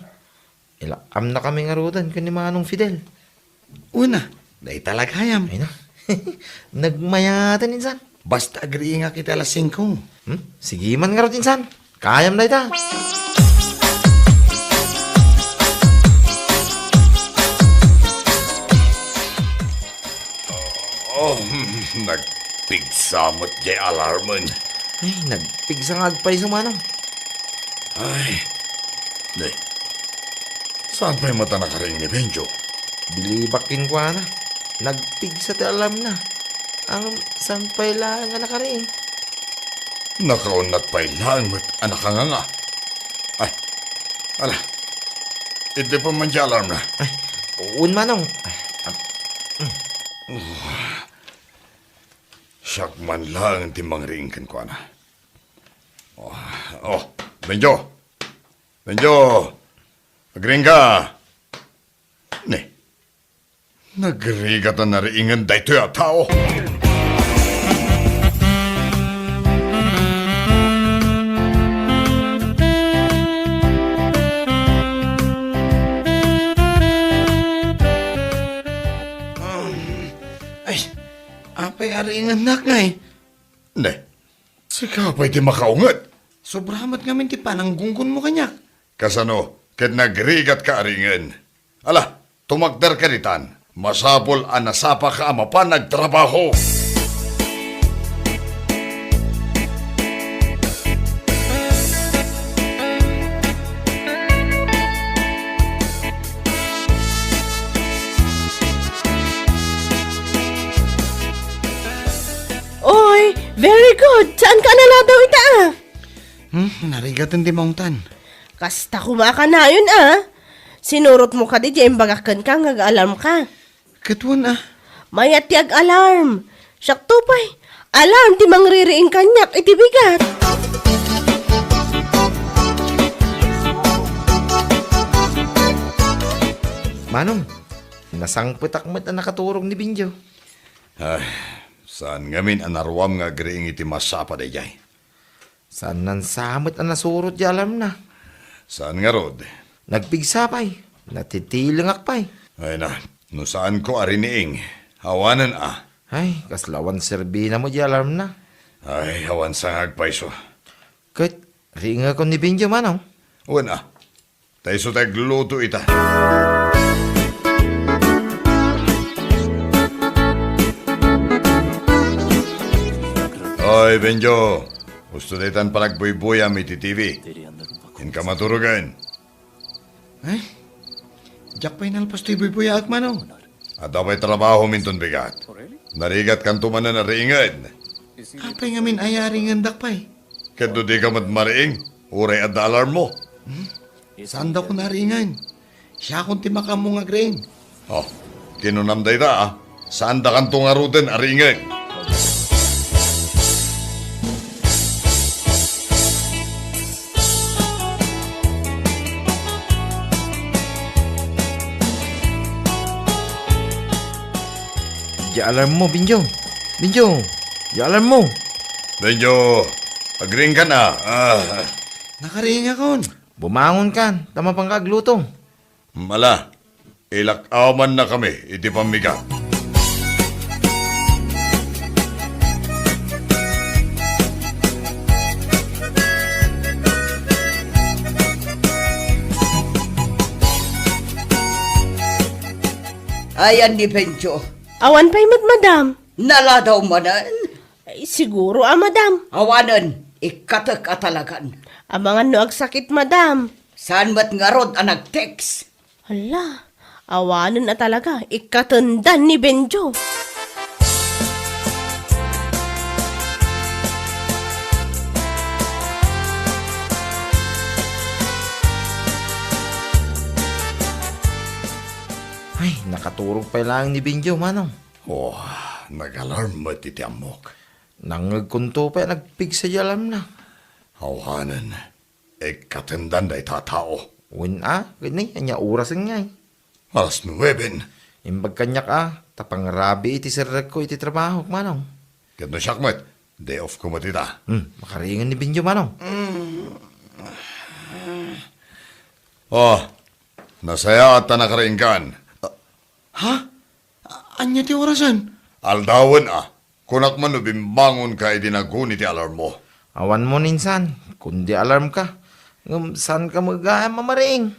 Ilak-amnakami ngaruden ken ni Manong Fidel. Una, dayta la gayam. Ay na. Nagmayaten insan. Basta agriingak iti alas singko. Hmm? Sige man ngarud insan. Kayam dayta. Oh, nagpigsa met jay alarmen. Ay, nagpigsa nga agpayso, Manong. Ay, ne. Saan pay met a nakariing ni Benjo? Bilibak kenkuana. Nagpigsa ti alarmna. Ngem saan pay laeng a nakariing? Nakaunnat pay laeng met a nakanganga. Ay, ala. Iddi pa man ti alarmna. Ay, wen, Manong. Ay, am-, mm. Siak man laeng ti mangriing kenkuana. Oh, oh, Benjo. Benjo! Agriingka! Ne, nagrigat a nariingen daytoy a tao. Ay, apay a riingennak ngay? Ne, sika pay ti makaunget. Sobra met ngamin ti pananggunggonmo kaniak. Kasano ket nagrigatka a riingen? Ala, tumakderka ditan. Masapul a nasapaka a mapan agtrabaho. Oy, very good. Saanka a naladaw ita, a? Hmm, narigaten ti maungtan. Kasta koma a kanayon, a. Sinurotmo kadi ti imbagak kenka nga ag-alarmka. Ket wen, a. Mayat ti ag-alarm. Siakto pay. Alarm ti mangririing kaniak iti bigat. Manong, nasangpetak met a nakaturog ni Benjo. Ay, saan ngamin a naruam nga agriing iti masapa daydiay? Saan nansa met a nasurot ti alarmna? Saan ngarud? Nagpigsa pay. Natitilengak pay. Ay na, no saanko a riniing, awanen a. Ay, kasla awan serbina met ti alarmna. Ay, awan sa nga agpayso. Ket, riingekon ni Benjo, Manong? Wen a. Ta isu ti agluto ita. Oy, Benjo. Husto daytan panagbuybuyam iti T V. Inka maturogen. Ay, diak pay nalpas toy buybuyaak, Manong. Adda pay trabahom inton bigat. Narigatkanto manen a riingen. Apay ngamin aya a riingendak pay? Ket no dika met mariing, uray adda alarmmo. Hmm? Saandakon a riingen. Siakon ti makaammo nga agriing. Oh, kinunam dayta, a. Saandakanto ngaruden a riingen. Di alarmmo, Benjo. Benjo, di alarmmo. Benjo, agriingkan a. Ah. Nakariingakon. Bumangonkan, ta mapanka agluto. Ala, ilak-amannakami iti pammigat. Ayan ni Benjo. Awan pay met, madam. Naladaw manen? Ay, siguro a, madam. Awanen, ikkatek a talagan. Amangan no agsakit, madam. Saan met ngarud a nag-text? Hala, awanen a talaga, ikkatendan ni Benjo. Ay, nakaturog pay laeng ni Benjo, Manong. Oh, nag-alarm met iti ammok. Nangngegkonto pay a nagpigsa ti alarmna. Awanen, ikkatendan dayta a tao. Wen a, ket ni, ania orasen ngay? Alas nueben. Imbag kaniak a, ta pangrabii ti serrekko iti trabahok, Manong. Ket no siak met, day off ko met ita. Hmm, makariingen ni Benjo, Manong. Oh, nasayaat ta nakariingkan. Ha? A-, ania ti orasen? Aldawen a. Kunak man no bimbangonka idi naguni ti alarmmo. Awan mo insan, kundi alarmka. Ngem saanka met gayam a mariing.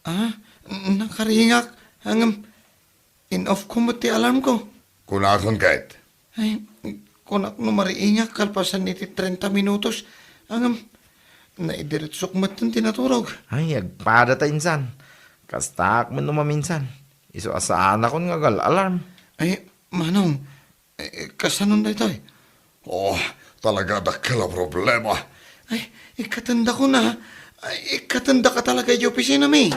Ah, nakariingak. Ngem, in-off ko met ti alarm ko. Kunakon ket. Ay, kunak no mariingak kalpasan iti trenta minutos. Ngem, naidiretsok metten ti naturog. Ay, agpada ta insan. Kastaak met no maminsan. Isu a saanakon nga agal-alarm. Ay, Manong, Eh, kasanon daytoy? Oh, talaga dakkel a problema. Ay, ikkatendakon a. Ay, ikkatendaka talaga iti opisinami.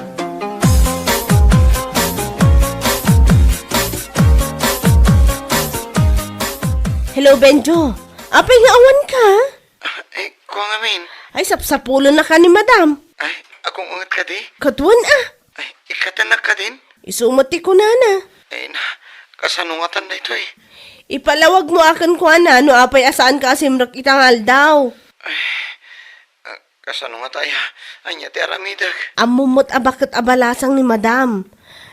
Hello, Benjo. Apay nga awanka? Ay, kua ngamin. Ay, sapsapulennaka ni Madam. Ay, agungonget kadi? Kaduan a. Ay, ikkatennak kadin? Isu met ti kunana. Ay na, kasano ngatan daytoy? Ipalawag mo a kenkuana no apay a saanka a simrek ita nga aldaw. Ay, ah, kasano ngata aya? Ania ti aramidek? Ammom met a baket a balasang ni Madam.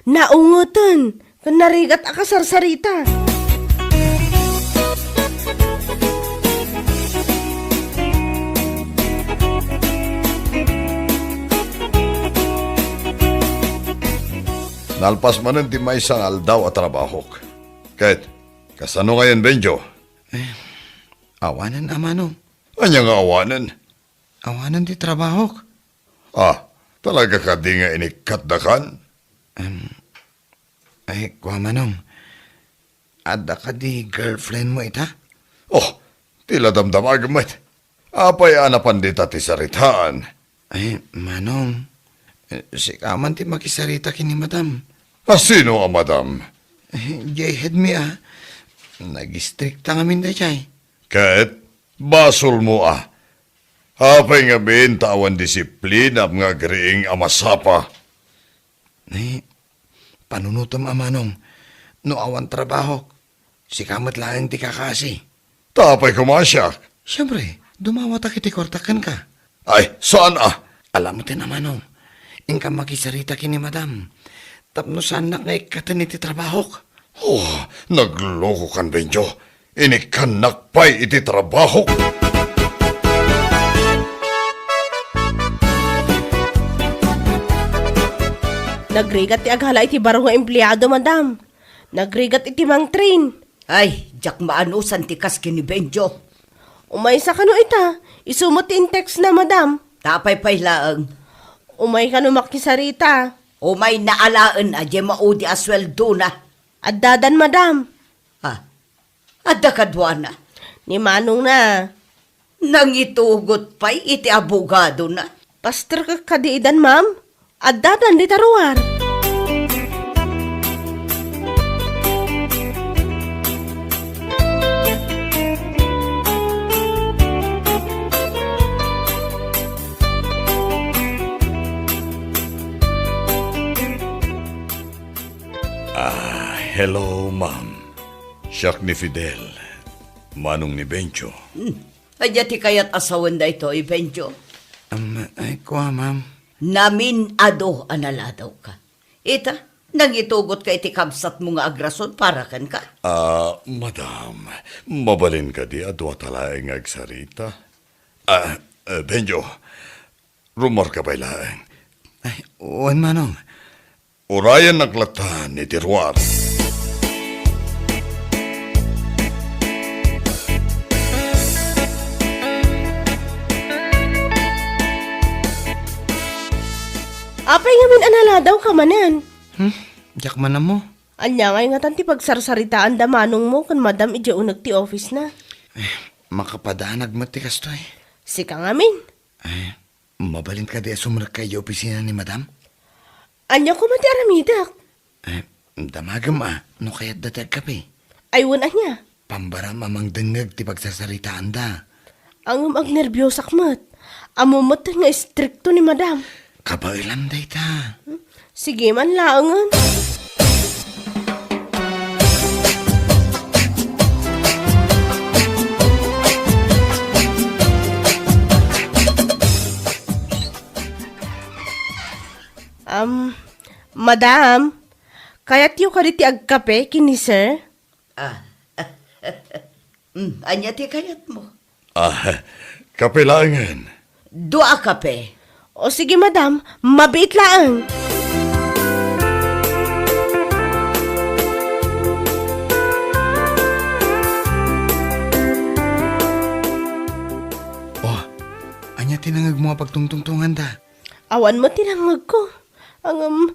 Naungeten ken narigat a kasarsarita. Nalpas manen ti maysa nga aldaw a trabahok. Ket, kasano ngayen, Benjo? Eh, awanen, Amanong. Ania nga awanen? Awanen ti trabahok. Ah, talaga kadi nga inikkatdakan? Em, ay, kua, Manong. Adda kadi girlfriend mo ita? Oh, ti la damdamagem met. Apay a napan dita ti saritaan? Ay, Manong, eh, sika man ti makisarita ken ni Madam. A sino a Madam? Eh, jay head mi a. Nagistrikta ngamin dayjay. Ket, basolmo a. Apay ngamin ta awan disiplinam nga agriing a masapa? Eh, panunotem, Amanong, no awan trabahok, sika met laeng ti kakaasi. Ta apay koma a siak? Siempre, dumawatak iti kuartak kenka. Ay, saan a? Ala met, Amanong, inka makisarita ken ni Madam tapno saannak nga ikkaten iti trabahok. Oh, naglokokan, Benjo. Inikkannak pay iti trabahok. Nagrigat ti agala iti baro nga empleado, Madam. Nagrigat iti mangtrain. Ay, diak maanusan ti kas ken ni Benjo. Umaysa kano ita? Isu met ti in-text na, Madam. Ta apay pay laeng? Umay kano makisarita. Umayna alaen a diay maudi a sueldona. Addadan, Madam. Ah, adda kaduana. Ni manongna. Nangitugot pay iti abogadona. Pastor ka kadi idan, ma'am? Addadan dita ruar. Ah, hello, ma'am. Siak ni Fidel, manong ni Benjo. Hmm. Ania ti kayat a sawen daytoy, Benjo? Am, ay, kua, ma'am. Namin-ado a naladawka. Ita, nangitugotka iti kabsatmo nga agrason para kenka. Ah, madam, mabalin kadi a duata laeng nga agsarita? Ah, eh, Benjo, rumorka pay laeng. Ay, wen, manong. Urayennak lattan iti ruar. Apay ngamin a naladawka manen? Hmm? Diak man ammo. Ania ngay ngatan ti pagsarsaritaanda manongmo ken madam idiay uneg ti office na? Eh, makapadanag met ti kastoy. Sika ngamin? Eh, Mabalin kadi a sumrekka idiay opisina ni madam? Ania koma ti aramidek? Eh, damagem a, no kayatda ti agkape. Ay, wen ania? Pambaram a mangdengngeg ti pagsarsaritaanda. Ngem agnerbiosak met. Ammom met nga istrikto ni madam. Kabaelam dayta. Hmm? Sige man laengen. Madam, kayatyo kadi ti agkape ken ni sir? Ah. Mm, ania ti kayatmo? Ah, kape laengen. Dua a kape. O sige, madam, mabiit laeng. Oh, ania ti nangngegmo a pagtungtungtonganda? Awan met ti nangngegko. Ngem,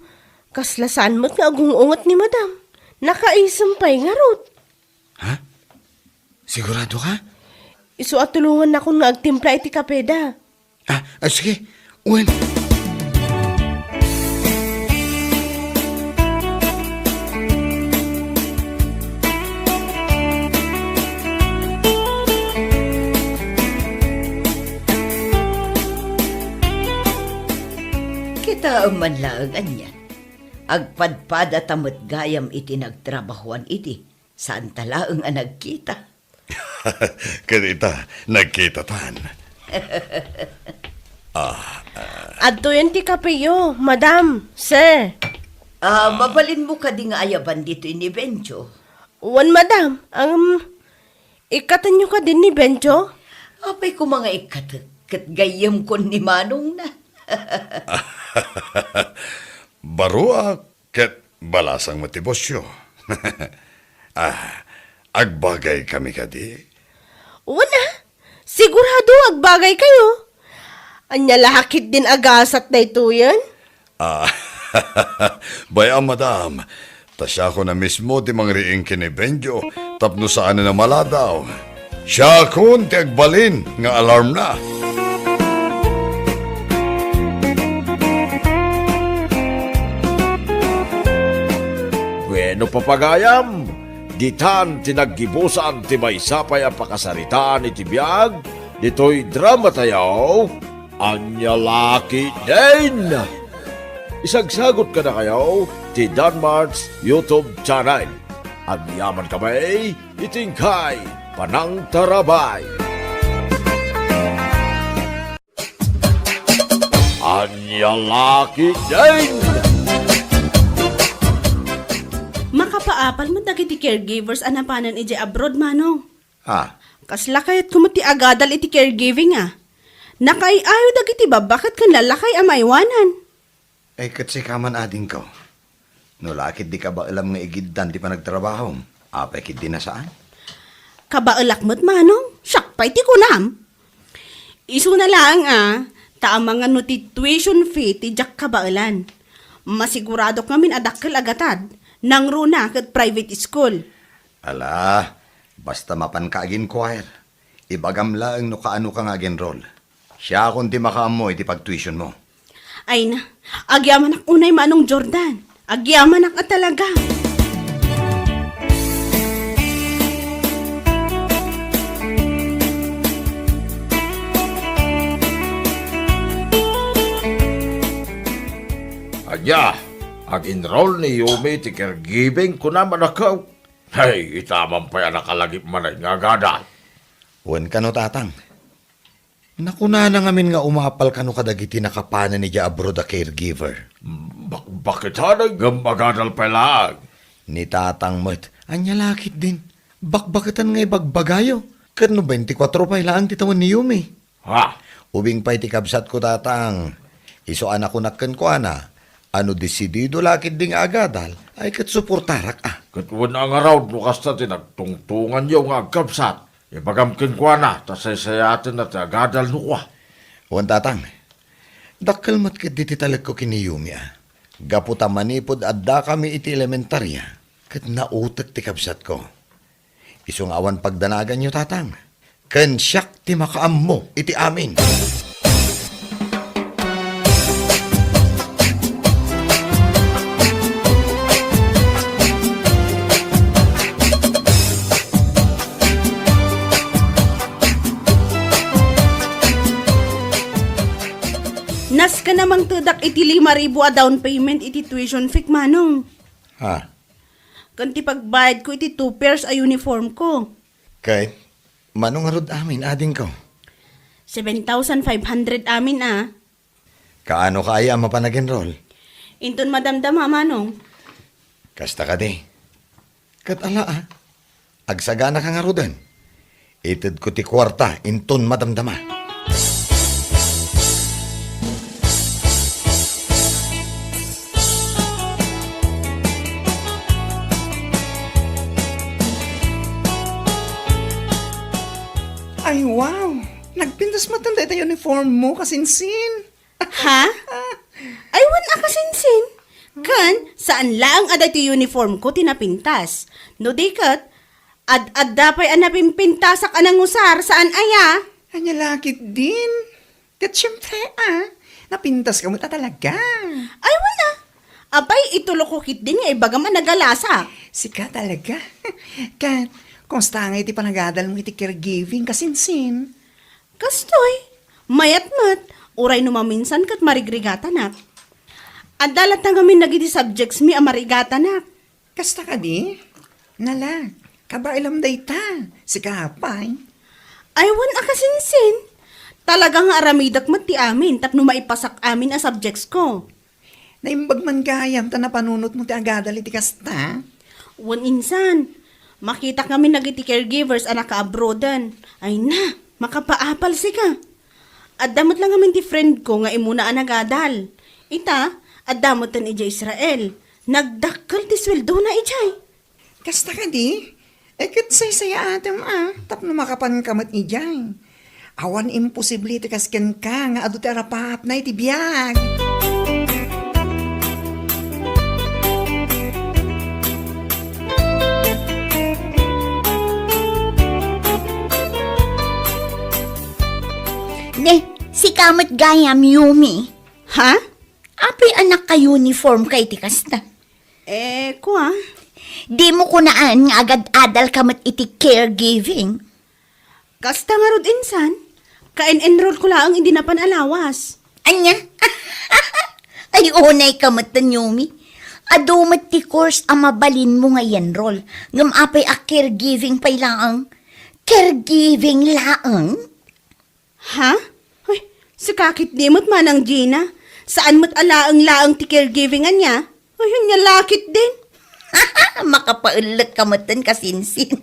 kasla saan met nga agung-unget ni madam. Nakaisem pay ngarud. Ha? Sigurado ka? Isu a tulongannakon nga agtimpla iti kapeda. Ah, ah, sige. Wen. Kitaem man laeng anian. Agpadpadata met gayam iti nagtrabahoan idi. Saanta laeng a nagkita. Ket ita, nagkitatan. Ah, ah. Adtoyen ti kapeyo, madam, sir. Ah, mabalinmo kadi nga ayaban ditoy ni Benjo? Wen, madam. Ngem, ikkatenyo kadi ni Benjo? Apay koma nga ikkatek, ket gayyemkon ni manongna. Baruak, ket balasang met ti bosyo. Ah, agbagaykami kadi? Wen a, sigurado agbagaykayo. Ania la ketdin a gasat daytoyen? Ah, bay-am, madam. Ta siakon a mismo ti mangriing ken ni Benjo tapno saanen a maladaw. Siakon ti agbalin nga alarmna. Bueno, papagayam, ditan ti naggibusan ti maysa pay a pakasaritaan iti biag ditoy dramatayo, Ania la ketdin? Isagsagot kadakayo ti Danmart's YouTube channel. Agyamankami iti inkay panangtarabay. Ania la ketdin? Makapaapal met dagiti caregivers a napanen idiay abroad, Manong. Ah. Kasla kayatko met ti agadal iti caregiving a. Nakaay-ayo dagiti babba ket ken lallakay a maiwanan. Ay, ket sika man, adingko. No la ketdi kabaelam nga igiddan ti panagtrabahom, apay ketdi a saan? Kabaelak met, manong, siak pay ti kunam. Isuna laeng a, ta amangan no ti tuition fee ti diak kabaelan. Masiguradok ngamin a dakkel a gatad, nangruna ket private school. Ala, basta mapanka ag-inquire, ibagam laeng no kaanoka nga ag-enroll. Siakon ti makaammo iti pagtuitionmo. Ay na, agyamanak unay, Manong Jordan. Agyamanak a talaga. Ania, ag-enroll ni Yumi ti caregiving, kunam, anakko? Hay, ita man pay a nakalagip manen nga agadal. Wen kano, tatang. Nakunana ngamin nga umapal kano kadagiti nakapanen idiay abroad a caregiver. Bakbaketan ngem agadal pay laeng. Ni tatang met, ania la ketdin? Bakbaketan nga ibagbagayo. Ket no bentikuatro pay laeng ti tawen ni Yumi. Ha? Ubing pay ti kabsatko, tatang. Isu a nakunak kenkuana, a no desidido la ketdi nga agadal, ay ket suportarak a. Ket wen a ngarud no kasta ti nagtungtonganyo nga agkabsat, ibagam kenkuana ta saysayatenna ti agadal no kua. Wen, tatang. Dakkel met ketdi ti talekko ken ni Yumi a. Gapu ta manipud addakami iti elementaria, ket nautek ti kabsatko. Isu nga awan pagdanaganyo, tatang. Ken siak ti makaammo iti amin. Nasken a mangtedak iti lima ribu a down payment iti tuition fee, manong. Ha? Ken ti pagbayadko iti two pairs a uniform ko. Ket, mano ngarud amin, adingko? Seven thousand five hundred amin a. Kaano ka aya a mapan ag-enroll? Inton madamdama, Manong. Kasta kadi. Ket ala, a. Agsaganaka ngaruden. Itedko ti kuarta inton madamdama. Ay, wow! Nagpintas met dayta uniform mo, kasinsin. Ha? Ay, wen a kasinsin. Ken, saan laeng a daytoy uniform ko ti napintas. No di ket, ad-adda pay a napimpintasak a nangusar, saan aya? Ania la ketdin? Ket siempre, a, napintaska met a talaga. Ay, wen a. Apay, itulokko ketdin nga ibagam a nagalasak. Sika talaga. Ket, kumusta ngay ti panagadal mo iti caregiving, kasinsin? Kastoy, mayat met, uray no maminsan ket marigrigatanak. Adda latta ngamin dagiti subjects mi a marigatanak. Kasta kadi? Nala, kabaelam dayta. Sika pay? Ay, wen a kasinsin. Talaga nga aramidek met ti amin tapno maipasak amin a subjects ko. Naimbag man gayam ta napanunotmo ti agadal iti kasta? Wen insan, makitak ngamin dagiti caregivers a nakaabroaden. Ay na, makapaapal sika. Adda met la ngamin ti friend ko nga immuna a nagadal. Ita, adda metten idiay Israel. Nagdakkel ti sueldona idiay. Kasta kadi? E ket saysayaatem a, tapno makapanka met idiay. Awan imposible ti kas kenka nga adu ti arapaapna iti biag. Ne, sika met gayam, Yumi. Ha? Apay a naka-uniform ka iti kasta? Eh, kua? Dimo kunaan nga agad-adal ka met iti caregiving? Kasta ngarud insan, ka-en-enroll ko laeng idi napan a lawas. Ania? Ay, unay ka met, Yumi. Adu met ti course a mabalinmo nga i-enroll. Ngem apay a caregiving pay laeng? Caregiving laeng? Ha? Hoy, sika ketdi met, Manang Gina. Saan met a laeng-laeng ti caregiving ania? Hoy, ania la ketdin? Makapaellek ka metten, kasinsin.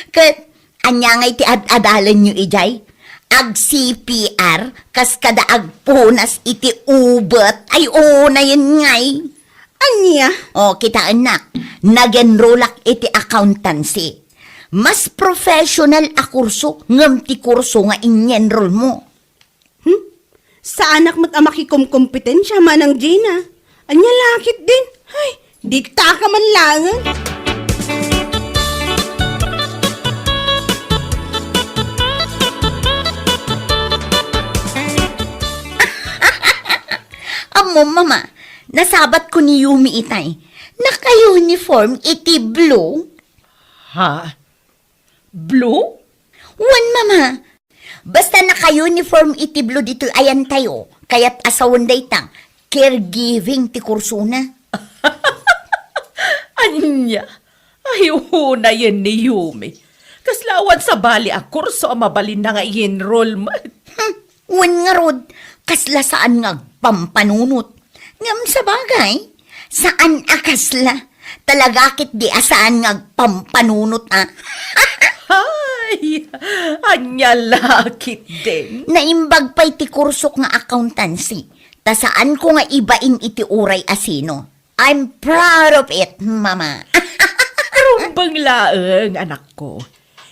Ket, ania ngay ti ad-adalanyo idiay? Ag-C P R, kas kada agpunas iti ubet? Ay, unayen ngay. Ania? O, kitaennak, nag-enrollak iti accountancy. Mas professional a kurso ngem ti kurso nga in-enroll mo. Hmm? Saanak met a makikomkompetensia, Manang Gina. Ania la ketdin? Ay, dita ka man laeng. Ammom, Mama, nasabatko ni Yumi itay. Naka-uniform iti blue. Ha? Blue? Wen, Mama. Basta naka-uniform iti blue ditoy ayantayo, kayat a sawen dayta, caregiving ti kursona. Ania? Ay, unayen ni Yumi. Kasla awan sabali a kurso a mabalinna nga i-enroll met. Hmm, wen ngarud, kasla saan nga agpampanunot. Ngem sabagay, saan a kasla. Talaga ketdi a saan nga agpampanunot a. Ay, ania la ketdin? Naimbag pay ti kursok nga accountancy. Ta saanko nga ibain iti uray a sino. I'm proud of it, Mama. Rumbeng laeng, anakko.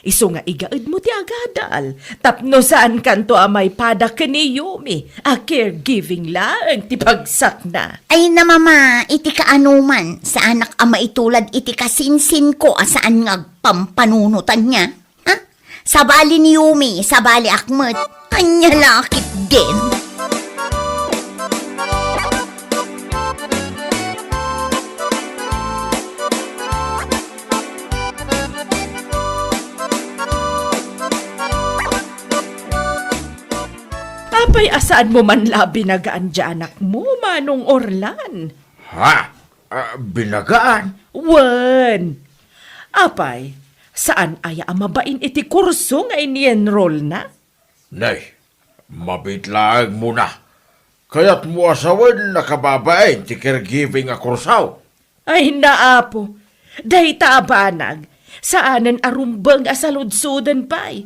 Isu nga igaedmo ti agadal, tapno saankanto a maipada ken ni Yumi a caregiving laeng ti bagsakna. Ay na, Mama, iti kaanoman, saanak a maitulad iti kasinsinko a saan nga agpampanunotan niya. Ha? Sabali ni Yumi, sabaliak met. Ania la ketdin? Apay a saanmo man la a binagaan ti anakmo, Manong Orlan? Ha? Ah, binagaan? Wen. Apay, saan aya a mabain iti kurso nga ini-enrollna? Nay, mabiit laeng muna. Kayatmo a sawen a kababain ti caregiving a kurso? Ay, naapo, dayta a banag, saanen a rumbeng a saludsuden pay.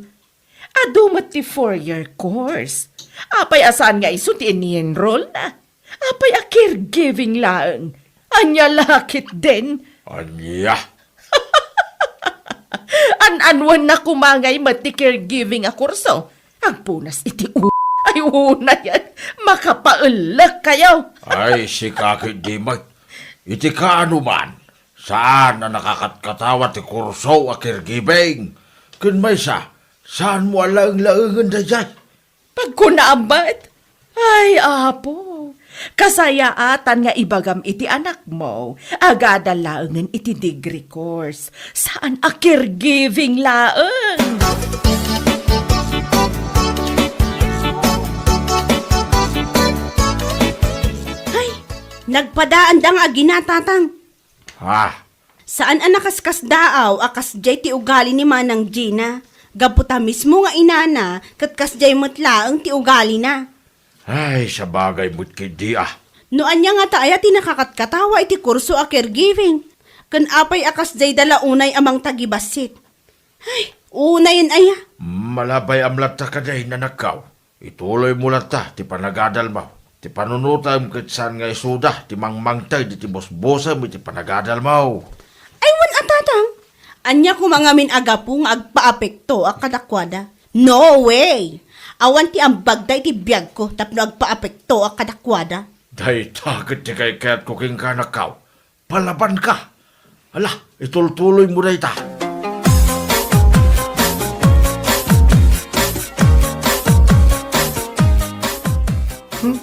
Adu met ti four-year course. Apay a saan nga isu ti ini-enroll na? Apay a caregiving laeng? Ania la ketdin? Ania? An-anuen na koma ngay met ti caregiving a kurso. Agpunas iti u-, ay, una yan. Makapaellek kayo. Ay, sika ketdi met. Iti kaano man, saan a nakakatkatawa ti kurso a caregiving. Ken maysa, saanmo a laeng-laengen daydiay? Pagkunam met, ay, Apo, kasayaatan nga ibagam iti anakmo, agadal laengen iti degree course, saan a caregiving laeng. Ay, nagpadaanda nga agina, Tatang. Ha? Saan a nakaskasdaaw a kasdiay ti ugali ni Manang Gina. Gapu ta mismo nga inana, ket kasdiay met laeng ti ugalina. Ay, sabagay met ketdi a. No ania ngata aya ti nakakatkatawa iti kurso a caregiving? Ken apay a kasdiay da la unay a mangtagibassit? Ay, unayen aya. Malabay-am latta kadi, nanakkaw. Ituloymo latta ti panagadalmo. Ti panunotem ket saan nga isuda ti mangmangted iti busbusem iti panagadalmo. Ay, wen a, Tatang. Ania koma ngamin a gapu nga agpaapektoak kadakuada? No way! Awan ti ambagda iti biagko tapno agpaapektoak kadakuada. Dayta ket ti kaykayatko kenka, nakkaw. Palabanka. Ala, itultuloymo dayta. Hmm?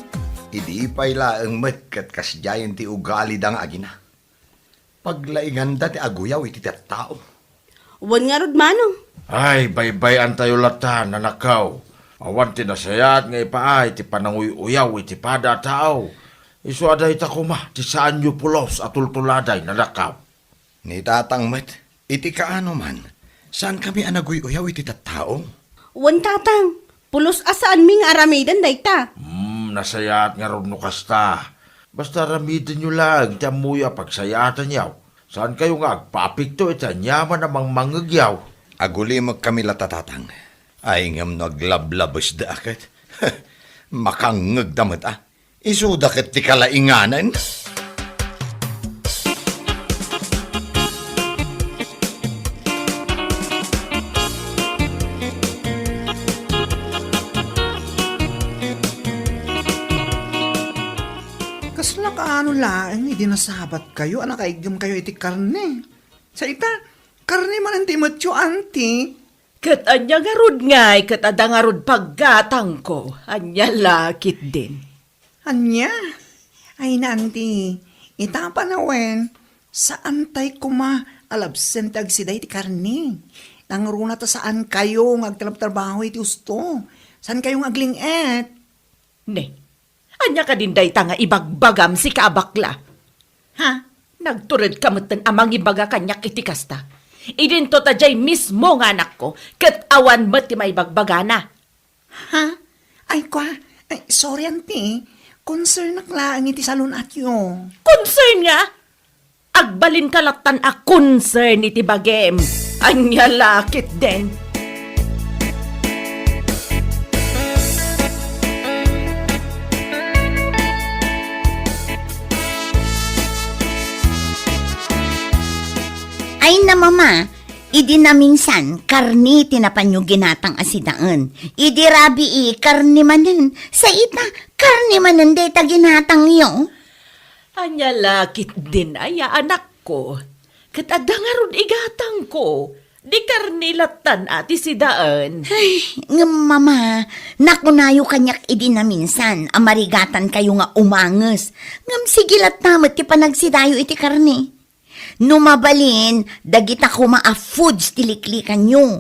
Idi pay laeng met ket kasdiayen ti ugalida nga agina. Paglainganda ti aguyaw iti tattao. Wen ngarud, Manong. Ay, baybay-antayo latta, nanakkaw. Awan ti nasayaat nga ipaay ti pananguy-uyaw iti pada a tao. Isu a dayta koma ti saanyo pulos a tultuladay, nanakkaw. Ni Tatang met, iti kaano man, saankami a naguy-uyaw iti tattao. Wen, Tatang, pulos a saanmi nga aramiden dayta. Hmm, nasayaat ngarud no kasta. Basta aramidenyo laeng ti ammoyo a pagsayaatanyo. Saankayo nga agpaapekto iti aniaman a mangmangngegyo. Agulimekkami latta, Tatang. Ay, ngem no aglablabesda ket, makangngegda met a. Isuda ket ti kalainganan. Kasla kaano laeng idi nasabatkayo a nakaiggem kayo iti karne? Sa ita, karne manen ti metyo, anti. Ket ania ngarud ngay ket adda ngarud paggatangko? Ania la ketdin? Ania? Ay, nanti, ita panawen, saantay koma a labsen ti agsida iti karne. Nangruna ta saankayo nga agtrabtrabaho iti usto. Saankayo nga agling-et. Ne, ania kadin dayta nga ibagbagam, sika a bakla? Ha? Nagturedka metten a mangibaga kaniak iti kasta. Idinto ta diay mismo nga anakko, ket awan met ti maibagbagana. Ha? Ay, kwa, ay, sorry, anti. Concernak laeng iti salun-atyo. Concern nga? Agbalinka lattan a concern iti bagim. Ania la ketdin? Ay, na, Mama, idi naminsan, karne ti napanyo ginatang a sidaen. Idi rabii, karne manen. Sa ita, karne manen dayta ginatangyo. Ania la ketdin aya, anakko? Ket adda ngarud igatangko. Di karne lattan a ti sidaen. Ay, ngem, Mama, nakunayo kaniak idi naminsan a marigatankayo nga umanges. Ngem sige latta met ti panagsidayo iti karne. No mabalin, dagita koma a foods ti liklikanyo.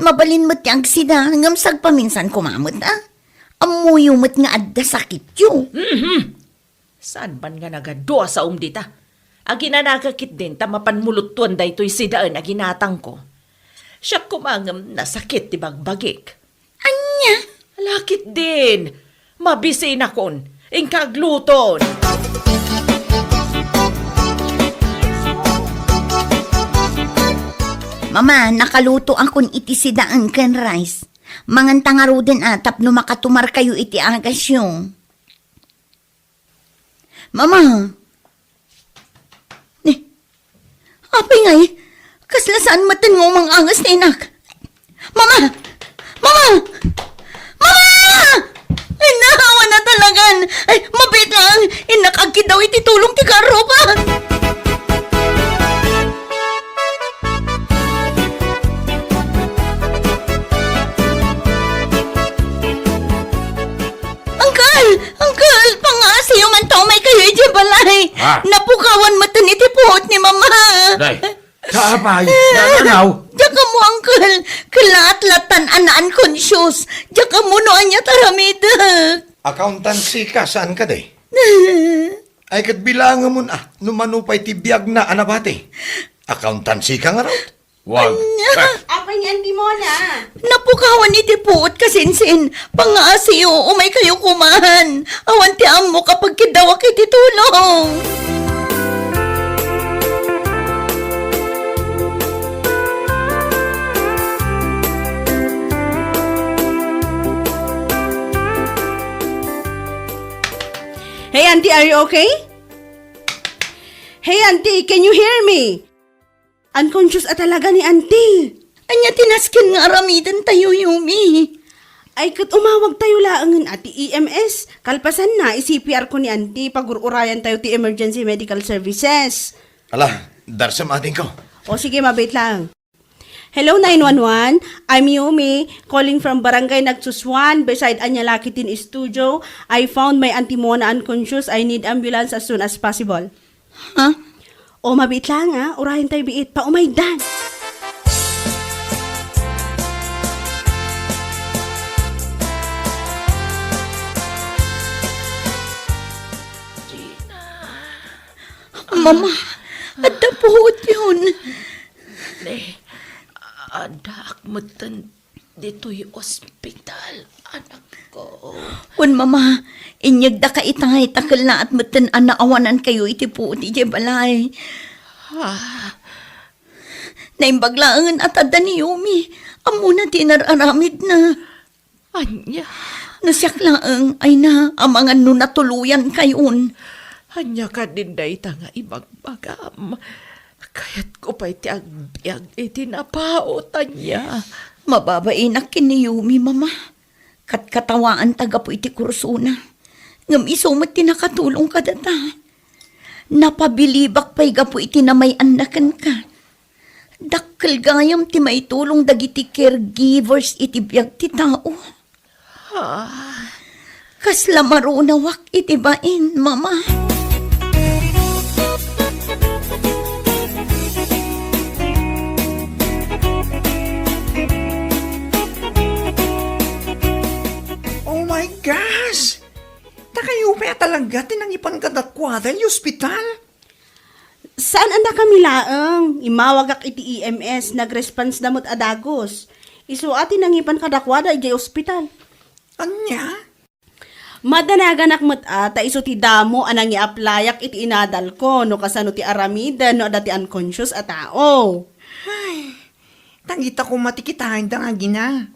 Mabalin met ti agsida, ngem sagpaminsan koma met, a. Ammoyo met nga adda sakityo. Mhm. Saan man nga nagadua saom dita? Aginanaga ketdin ta mapan muluttuan daytoy sidaen a ginatangko. Siak koma ngem nasakit ti bagbagik. Ania? Ala ketdin! Mabisinakon! Inka agluton. Mama, nakalutoakon iti sidaen ken rice. Manganta ngaruden a tapno makatumarkayo iti agasyo. Mama! Ni, apay ngay, kasla saan metten nga umang-angas ti inak? Mama! Mama! Mama! Ay, naawa na talagan! Ay, mabiit lang! Innak agkiddaw iti tulong ti karruba! Uncle! Uncle! Pangaasiyo man ta umay kayo idiay balay! Ah. Napukawan metten iti puot ni Mama! Day, kaapay, nananaw? Diak ammo, Uncle! Kelaat lattan a na-unconscious! Diak ammo no ania ti aramidek! Accountancy ka, saan ka, Day? Ay, ket bilangemon, ah, no mano pay ti biagna a nabati. Accountancy ka ngarud? Wag. Ania? Eh. Apay ni Auntie Mona? Napukawan iti puot, kasinsin. Pangaasiyo, umay kayo kuman. Awan ti ammok a pagkiddawak iti tulong. Hey, Auntie, are you okay? Hey, Auntie, can you hear me? Unconscious a talaga ni Auntie. Ania ti nasken nga aramidentayo, Yumi? Ay, ket umawagtayo laengen a ti E M S. Kalpasanna, i-C P R ko ni Auntie, pagur-urayantayo ti emergency medical services. Ala, darsem, adingko. O, sige, mabiit lang. Hello, nine one one. I'm Yumi, calling from Barangay Nagsusuan, beside Anyalaki Teen Studio. I found my Auntie Mona unconscious. I need ambulance as soon as possible. Ha? O, mabiit lang, ha? Urayan tayo biit. Paumaydan. Mama, adda puot yun. Ne, addaak metten ditoy ospital, anakko. Wen, Mama, inyegdaka itay ta kellaat metten a naawanankayo iti puot idiay balay. Ah. Naimbag laengen a tadda ni Yumi. Ammona ti inar-aramidna. Ania? No siak laeng, ay na, amangan no natuloyankayon. Ania kadin dayta nga ibagbagam? Kayatko pay ti agbiag iti napaut, ania? Mababainak ken ni Yumi, Mama. Katkatawaanta gapu iti kursona. Ngem isu met ti nakatulong kadata. Napabilibak pay gapu iti namay-anna kenka. Dakkel gayam ti maitulong dagiti caregivers iti biag ti tao. Ah. Kasla marunawak iti bain, Mama. Oh my gosh! Ta kayo pay a talaga ti nangipan kadakuada iti ospital? Saan a nakami laeng. Immawagak iti E M S, nag-response da met a dagus. Isu a ti nangipan kadakuada idiay ospital. Ania? Madanaganak met a, ta isu ti damo a nangiaplayak iti inadalko, no kasano ti aramiden, no adda ti unconscious a tao. Ay, dagita koma ti kitaenda nga agina.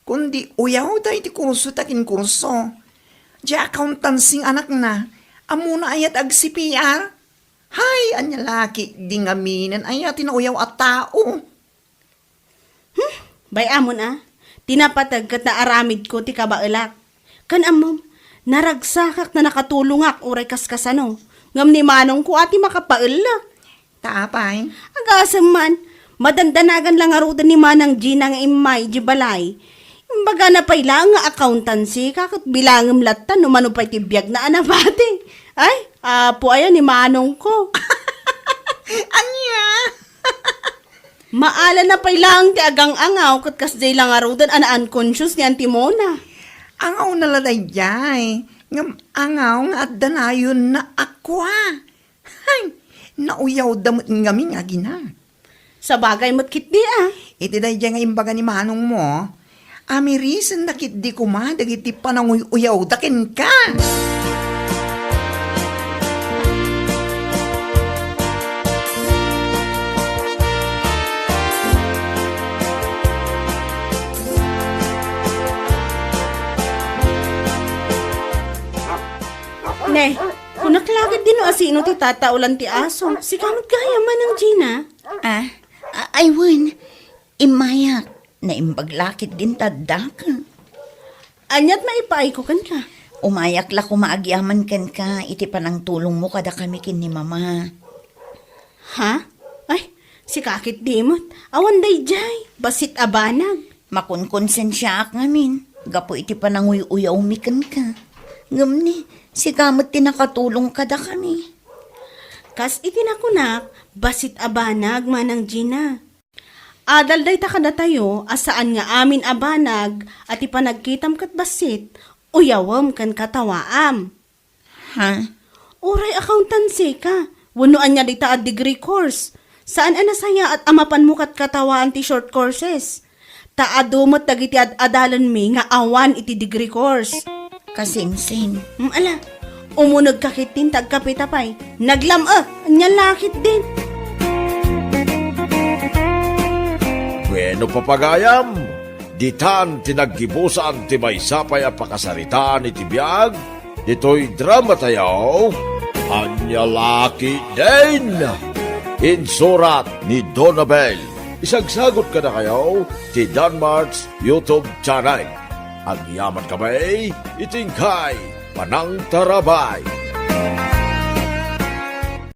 Kundi uyawda iti kurso ta kinkurso. Diay accountancy nga anakna, ammona aya ti ag-C P R? Hay, ania la ketdi ngaminen aya ti nauyaw a tao? Hmm, bay-amon a, ti napateg ket naaramidko ti kabaelak. Ken ammom, naragsakak ta nakatulongak uray kaskasano, ngem ni manongko a ti makapaellek. Ta apay? Agasem man, madandanagan la ngaruden ni Manang Gina nga immay idiay balay. Imbagana pay laeng nga accountancy, ket bilangem latta no mano pay ti biagna a nabati. Ay, apo aya ni manongko. Ania? Maalana pay laeng ti agang-angaw ket kasdiay la ngaruden a na-unconscious ni Auntie Mona. Angawna la daydiay, ngem angaw nga adda nayonna a kua. Hay, nauyawda met ngamin nga agina. Sabagay met ketdi a. Iti daydiay nga imbaga ni manongmo, amirisenna ketdi koma dagiti pananguy-uyawda kenka. Eh, kunak lakit din no asino ti tataolan ti aso. Sika met gayam, Manang Gina. Ah, a-, ay wen. Immayak. Naimbag lakit din ti addaka. Aniat maipaayko kenka? Umayak la koma agyaman kenka iti panangtulongmo kadakami ken ni Mama. Ha? Ay, sika ketdi met. Awan daydiay. Bassit a banag. Makonkonsensiaak ngamin gapu iti pananguy-uyawmi kenka. Ngem ni, sika met ti nakatulong kadakami. Kas iti nakunak, bassit a banag, Manang Gina. Adal dayta kadatayo a saan nga amin a banag a ti panagkitam ket bassit, uyawem ken katawaam. Ha? Uray accountancy ka, wenno ania dayta a degree course. Saan a nasayaat a mapanmo ket katawaan ti short courses. Ta adu met dagiti ad-adalenmi nga awan iti degree course. Kasinsin. Mm, ala, umunegka ketdin ta agkapita pay. Naglam-, ah, ania lakit din. Bueno, papagayam, ditan ti naggibusan ti maysa pay a pakasaritaan iti biag, ditoy drama tayo, Ania Lakit Din. Insurat ni Donabel. Isagsagot kadakayo ti Danmart's YouTube channel. Agyaman kami iti inkay panangtarabay.